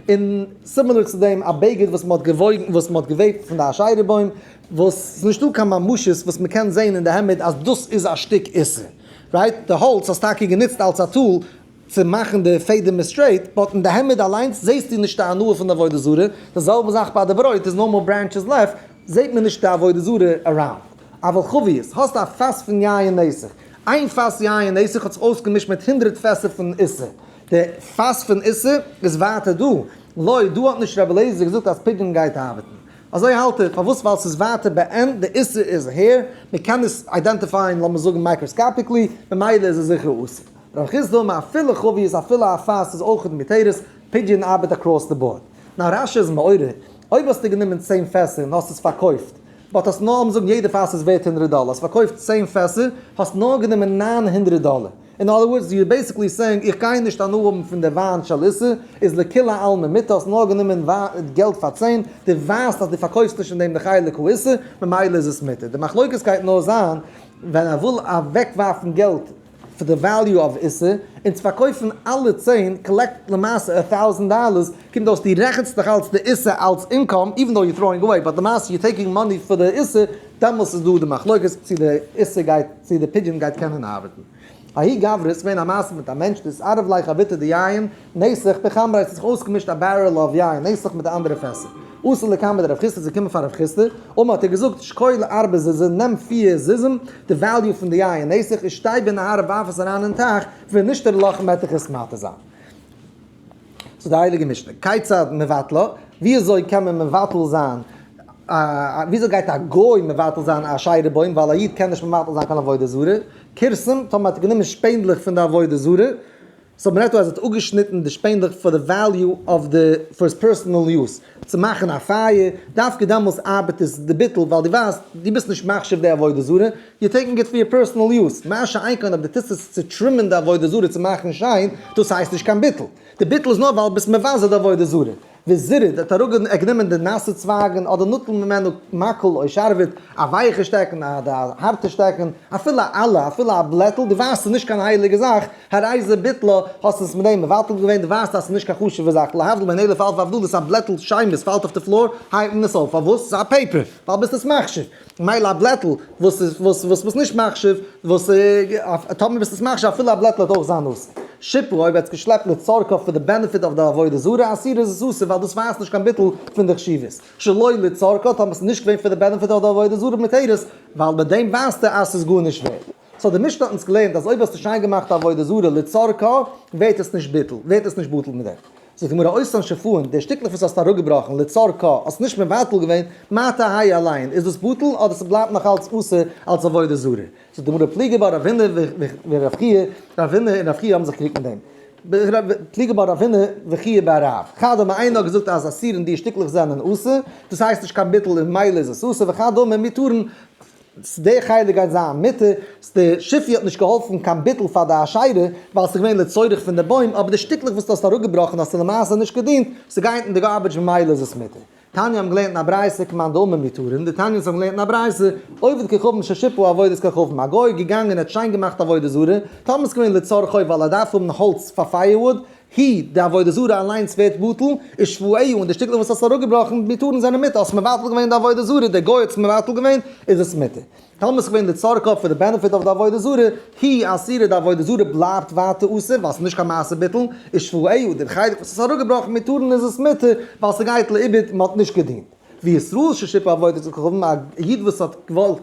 און similar צו דעם א בגד וואס מ'האט געוואויגן וואס מ'האט געוועבט פון די אשרה בוים, וואס ס'איז נישטא קיין ממשות וואס מ'קען זען אין די העמד אז דאס איז א שטיק איסור. Right? די האלץ האסט טאקע גענוצט אלס א tool צו מאכן די פעדעמער straight, but אין די העמד אליינס זעסטו נישט די הנאה פון די עבודה זרה, די זעלבע זאך ביי די ברויט איז no more branches left, זעט מען נישט די עבודה זרה around. אבל חבית, האסט א פאס פון יין נסך, איין פאס יין נסך האט זיך אויסגעמישט מיט 100 פעסער פון איסור, די פאס פון איסור איז ווייטער דא, לא, דא האט נישט רבי אליעזר געזאגט אז פדיון גייט ארבעטן. אזוי האלט ער, פארוואס? ווייל ס'איז ווייטער בעין, די איסור איז here, מ'קען עס identify ען לאמיר זאגן microscopically, ממילא איז עס זיכער אסור. רב חסדא אמר אפילו חבית אפילו א פאס איז אויכעט מותרת, פדיון ארבעט across the board. נאר רש"י איז מעורר, אויב האסטו גענומען 10 פעסער און האסט עס פארקויפט, but האסט נאר, לאמיר זאגן יעדע פאס איז ווערט 100 דאלער, האסט פארקויפט 10 פעסער, האסט נאר גענומען 900 דאלער. In other words, you're basically saying, איך גיי נישט הנאה האבן פון די וויין של איסור, איז לכולי עלמא מותר, האסט נאר גענומען געלט פאר 10, דו ווייסט אז דו פארקויפסט נישט אין דעם די חלק האיסור, ממילא איז עס מותר. די מחלוקת גייט נאר זיין, ווען ער וויל אוועקווארפן געלט פאר די value of איסור, און צו פארקויפן אלע 10, collect למעשה 1000 dollars, קומט אויס דו רעכנסט דאך אלס די איסור אלס income, even though you're throwing away, but למעשה you're taking money פאר די איסור, דעמאלס איז דא די מחלוקת צו די איסור גייט, צו די פדיון גייט קענען ארבעטן. ההוא גברא, איז געווען א מעשה מיט א מענטש, דאתערב ליה חביתא דיין נסך בחמריה, עס האט זיך אויסגעמישט א barrel of יין נסך מיט די אנדערע פעסער. אתא לקמיה דרב חסדא איז געקומען פאר רב חסדא, אמר האט ער געזאגט, שקול ארבע זוזי, נעם 4 זוזים, די value פון די יין נסך, ושתי בנהרא ווארף עס אריין אין טייך, ונישתרי לך מ'עט דיך עס מתיר זיין. so די הייליגע משנה, כיצד מבטלה, ווי אזוי קען מען מבטל זיין, וויאזוי גייט א גוי מבטל זיין א אשרה בוים, ווייל א איד קען נישט מבטל זיין קיין עבודה זרה, כורסים, טאמער האט ער גענומען שפענדלעך פון די עבודה זרה, so מ'רעדט דא אז ער האט אפגעשניטן די שפענדלעך פאר די value of the, for his personal use, צו מאכן א פייער, דווקא דעמאלס ארבעט עס די ביטול, ווייל דו ווייסט, דו ביסט נישט מחשיב די עבודה זרה, you're taking it for your personal use, מה שאין כן אויב דו טוסט עס צו trim ען די עבודה זרה צו מאכן שיין, דאס הייסט נישט קיין ביטול. די ביטול איז נאר ווייל ביסט מבזה די עבודה זרה. וזירד, האט אראפגענומען די נאסע צווייגן, אדער נטל ממנו מקל או שרביט, א ווייכע שטעקן, אדער א הארטע שטעקן, אפילו עלה, אפילו א בלעטל, דו ווייסט ס'איז נישט קיין הייליגע זאך, הרי זה ביטלה, האסט עס מיט דעם מבטל געווען, דו ווייסט אז ס'איז נישט קיין חשוב'ע זאך, להבדיל בין אלף אלפי הבדלות, א בלעטל שיימעס פאלט אויף די floor, הייבט מען עס אויף, פארוואס? ס'איז א paper, ווייל ביסט עס מחשיב. מילא א בלעטל וואס איז וואס וואס ביסט נישט מחשיב, וואס טאמער ביסט עס מחשיב אפילו א בלעטל האט אויך זיין אסור. שיפה אויב ער האט עס געשלעפט לצרכה for the benefit of די עבודה זרה אסורה איז עס אסור ווייל דאס ווייזט נישט קיין ביטול פון די חשיבות. שלא לצרכה טאמער עס איז נישט געווען for the benefit of די עבודה זרה מותרת ווייל מיט דעם ווייזט ער אז ס'איז גארנישט ווערד. so די משנה האט אונז געלערנט אז אויב האסטו שיין געמאכט א עבודה זרה לצרכה ווערט עס נישט ביטול ווערט עס נישט בטל מיט דעם. זאגט די גמרא אותן שפאין, די שטיקלעך וואס האסטו אראפגעבראכן לצרכה, האסט נישט מבטל געווען, מה תהא עליהן, איז דאס בטל אדער ס'בלייבט נאך אלץ אסור אלץ עבודה זרה? זאגט די גמרא פליגי בה רב הונא ורב חייא, רב הונא און רב חייא האבן זיך געקריגט מיט דעם. פליגי בה רב הונא וחייא בר רב. חד אמר איינער האט געזאגט אז אסורין די שטיקלעך זענען אסור, דאס הייסט נישט קיין ביטול און ממילא איז עס אסור, וחד אמר מותרין, די חלק גייט זיין מותר, די שיפי האט נישט געהאלפן קיין ביטול פאר די אשרה, ווייל ס'איז געווען לצורך פון די בוים, אבער די שטיקלעך וואס דו האסט אראפגעבראכן האסטו למעשה נישט געדינט, ס'גייט אין די garbage ממילא איז עס מותר. תניא האבן געלערנט אין א ברייתא כמאן דאמר מותרין, די תניא'ס האבן געלערנט אין א ברייתא, עובד כוכבים ששיפה עבודת כוכבים, א גוי איז געגאנגען און האט שיין געמאכט עבודה זרה, טאמער איז געווען לצרכו ווייל ער דארף האבן האלץ פאר firewood. היא, די עבודה זרה אליינס ווערט בטל, ושבריו, און די שטיקלעך וואס האסט אראפגעבראכן, מותרין זענען מותר, האסט מבטל געווען די עבודה זרה, דער גוי האט עס מבטל געווען, איז עס מותר. טאמער ס'איז געווען לצרכה for the benefit of די עבודה זרה, היא אסורה די עבודה זרה בלייבט ווייטער אסור ווייל ס'איז נישט קיין מעשה ביטול, ושבריו, דער חלק וואס איז אראפגעבראכן מותרין איז עס מותר ווייל ס'גייט לאיבוד, מ'האט נישט געדינט. וישראל ששיפע עבודת כוכבים, א איד וואס האט געוואלט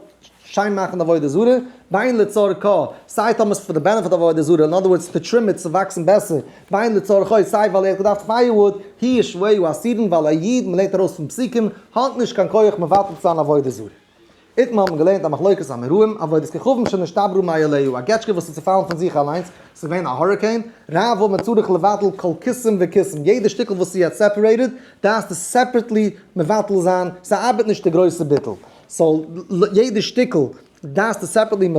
שיין מאכן די עבודה זרה, בין לצרכה, סיי טאמער ס'איז for the benefit of עבודה זרה, in other words to trim it צו וואקסן בעסער, בין לצרכו, סיי ווייל ער האט געדארפט firewood, היא ושבריו אסורין ווייל א איד, מ'לערנט ארויס פון פסוקים, האט נישט קיין כח מבטל צו זיין עבודה זרה. איתמר האט מען געלערנט א מחלוקת אמוראים, עבודת כוכבים שנשתברו מאליה, א געטשקע וואס איז צופאלן פון זיך אליינס, ס'איז געווען א hurricane, רב אמר צריך לבטל כל קיסם וקיסם, יעדע שטיקל וואס איז יעצט separated, דארפסטו separately מבטל זיין, ס'ארבעט נישט די גרויסע ביטול, so יעדע שטיקל דארפסטו separately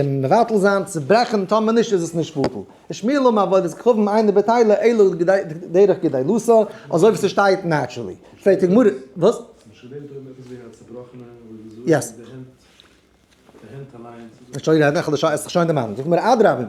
מבטל זיין, צוברעכן, טאמער נישט איז עס נישט בטל. ושמואל אמר עבודת כוכבים אינה בטילה אלא דרך גדילתה, אזוי ווי ס'שטייט naturally. פרעגט די גמרא, וואס? נישט געלערנט אויב עפעס ווי א צובראכענע וואס די yes. די הענט די הענט אליינס. שוין רעדן איך האב עס שוין דערמאנט. זאגט מיר אדרבה,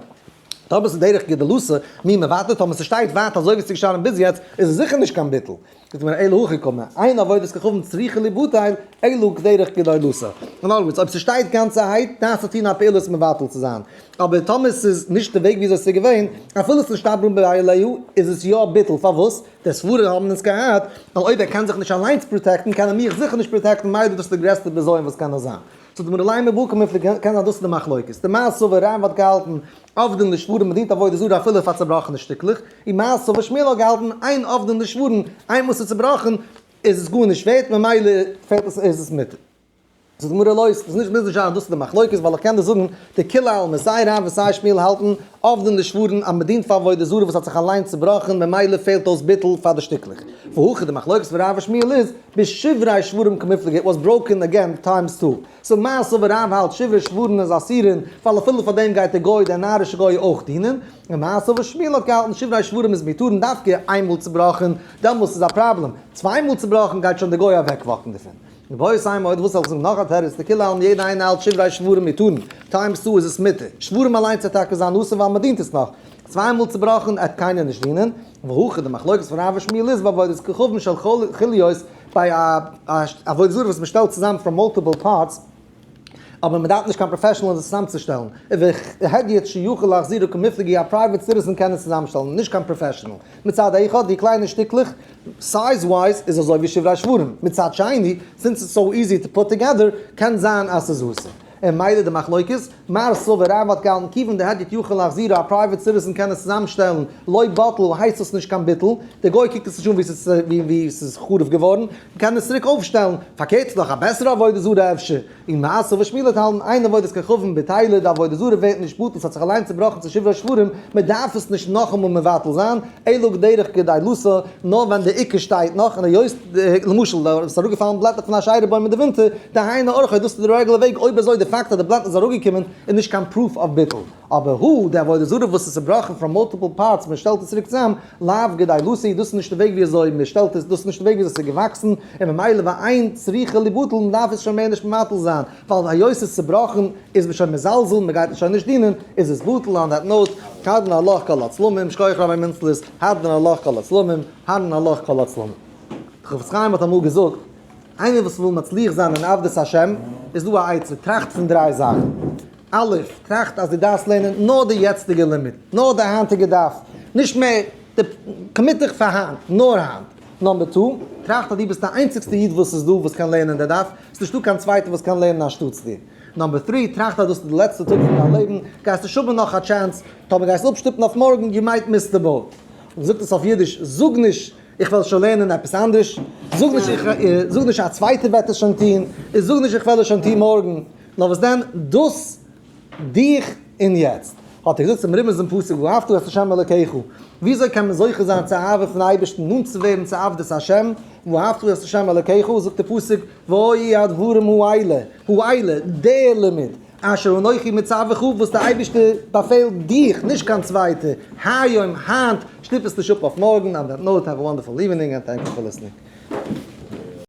טאמער ס'איז דרך גדילתה, מי מבטל, טאמער ס'שטייט ווייט אזוי ווי ס'איז געשטאנען ביז יעצט, איז עס זיכער נישט קיין ביטול. זאגט מיר אלא הכי קאמר, אין עבודת כוכבים צריכה ליבטל, אלא כדרך גדילתה. In other words, אויב ס'שטייט גאנצערהייט, דארפסטו טון א פעולה עס מבטל צו זיין. אבער טאמער ס'איז נישט די וועג וויאזוי ס'איז געווען, אפילו ס'איז נשתברו מאליה, איז עס יא ביטול. פארוואס? די סברה האבן אונז געהאט, ווייל אויב ער קען זיך נישט אליינס protect ן קען ער מיך זיכער נישט protect ן, מילא דאס איז די גרעסטע בזיון וואס קען נאר זיין. so די מנהלים מבוקר מפלג קען זיין דאס איז די מחלוקת. דמר סבר רב האט געהאלטן עובדין לשברים מ'דינט עבודה זרה אפילו פאר צובראכענע שטיקלעך, און מר סבר שמואל האט געהאלטן אין עובדין לשברים, איינמאל ס'איז צובראכן איז עס גארנישט ווערט ממילא פעלט עס איז עס מותר. זאגט די גמרא לא, ס'איז נישט מוז נישט זיין אז דאס איז די מחלוקת, ווייל איך קען דיר זאגן, דכולי עלמא, סיי רב און סיי שמואל האלטן, עובדין לשברים אז מ'דינט פאר עבודה זרה וואס האט זיך אליין צובראכן, ממילא פעלט אויס ביטול פאר די שטיקלעך. והכא די מחלוקת פון רב און שמואל איז, בשברי שברים קמיפלגי, it was broken again times two. so מר סבר רב האלט שברי שברים איז אסורין, ווייל אפילו פאר דעם גייט דער גוי, דער נארישער גוי אויך דינען. און מר סבר שמואל האט געהאלטן שברי שברים איז מותרין דווקא איינמאל צובראכן, דעמאלס איז א פראבלעם, צוויי מאל צובראכן גייט שוין דער גוי אוועקוואקן דערפון. ואיבעית אימא אויב וואס זאל איך זאגן נאך א תירוץ דכולי עלמא יעדע איינער האלט שברי שברים מותרין, times two איז עס מותר, שברים אליינס וועט טאקע זיין אסור ווייל מען דינט עס נאך, צוויי מאל צובראכן עט קיינער נישט דינען, והכא די מחלוקת פון רב ושמואל איז בעבודת כוכבים של חוליות ביי א עבודה זרה וואס מען שטעלט צוזאם from multiple parts, אבער מען דארף נישט קיין professional עס צוזאמצושטעלן, ובהדיוט שיכול להחזירה קמיפלגי א private citizen קען עס צוזאמשטעלן, נישט קיין professional. מצד אחד די קליינע שטיקלעך size wise איז אזוי ווי שברי שברים, מצד שני since it's so easy to put together קען זיין אז ס'איז אסור. און מילא די מחלוקת, מר סבר רב האט געהאלטן כיוון דהדיוט יכול להחזירה א private citizen קען עס צוזאמשטעלן לא בטל הייסט עס נישט קיין ביטול, די גוי קוקט עס נישט אן ווי ס'איז חרוב געווארן, מ'קען עס צוריק אויפשטעלן, פארקערט ס'איז נאך א בעסערע עבודה זרה אפשר. און מר סבר שמואל האט האלטן אין עבודת כוכבים בטילה, די עבודה זרה ווערט נישט בטל, ס'האט זיך אליין צובראכן צו שברי שברים, מען דארף עס נישט נאכאמאל מבטל זיין, אלא כדרך גדילתה, נאר ווען די עיקר שטייט נאך, און היות למשל עס איז אראפגעפאלן בלעטער פון א אשרה בוים אין די ווינטער, דהיינו אורחא, דאס איז די רעגולער וועג, אויב אזוי די פאקט אז די בלעטער איז אראפגעקומען איז נישט קיין proof אויף ביטול. אבער הא, די עבודה זרה וואס איז צובראכן from multiple parts, מען שטעלט עס צוריק צוזאם, לאו גדילתה, דאס איז נישט די וועג ווי אזוי מען שטעלט עס, דאס איז נישט די וועג ווי אזוי עס איז געוואקסן, און ממילא ואין צריכה ליבטל, מען דארף עס שוין מער נישט מבטל זיין, ווייל היות עס איז צובראכן איז מען שוין מזלזל, מען גייט עס שוין נישט דינען, איז עס בטל, on that note, הדרן עלך כל הצלמים, שכוח רבי מינצלעס, הדרן עלך כל הצלמים, הדרן עלך כל הצלמים. דער חפץ חיים האט אמאל געזאגט, איינער וואס וויל מצליח זיין אין עבודת השם, איז דא א עצה, טראכט פון דריי זאכן. א', טראכט אז דו דארפסט לערנען נאר די יעצטיגע לימוד, נאר די היינטיגע דף, נישט מער, commit דיך פאר היינט, נאר היינט. number two, טראכט אז דו ביסט די איינציגסטע איד וואס איז דא וואס קען לערנען די דף, ס'איז נישטא קיין צווייטער וואס קען לערנען אנשטאטס דיר. number three, טראכט אז דאס איז די לעצטע טאג פון דיין לעבן, גייסט נישט האבן נאך א chance, טאמער גייסט אפשטופן אויף מארגן, you might miss the boat. און זאגט עס אויף אידיש, זאג נישט איך וועל שוין לערנען עפעס אנדערש, זאג נישט איך, זאג נישט א צווייטער וועט עס שוין טון, און זאג נישט איך וועל עס שוין טון מארגן. נאר וואס דען דאס דיך און יעצט? האט ער געזאגט צום רמז אין פסוק ואהבת את ה' אלקיך, וויאזוי קען מען זוכה זיין צו אהבה פון אייבערשטן, נאנט צו ווערן צו עבדות השם, ואהבת את ה' אלקיך, זאגט דער פסוק, והיו הדברים האלה, האלה, דער לימוד, אשר אנכי מצווך, וואס דער אייבערשטער באפעלט דיך, נישט קיין צווייטער, היום, היינט, שטופ עס נישט אפ אויף מארגן, on that note, have a wonderful evening and thank you for listening.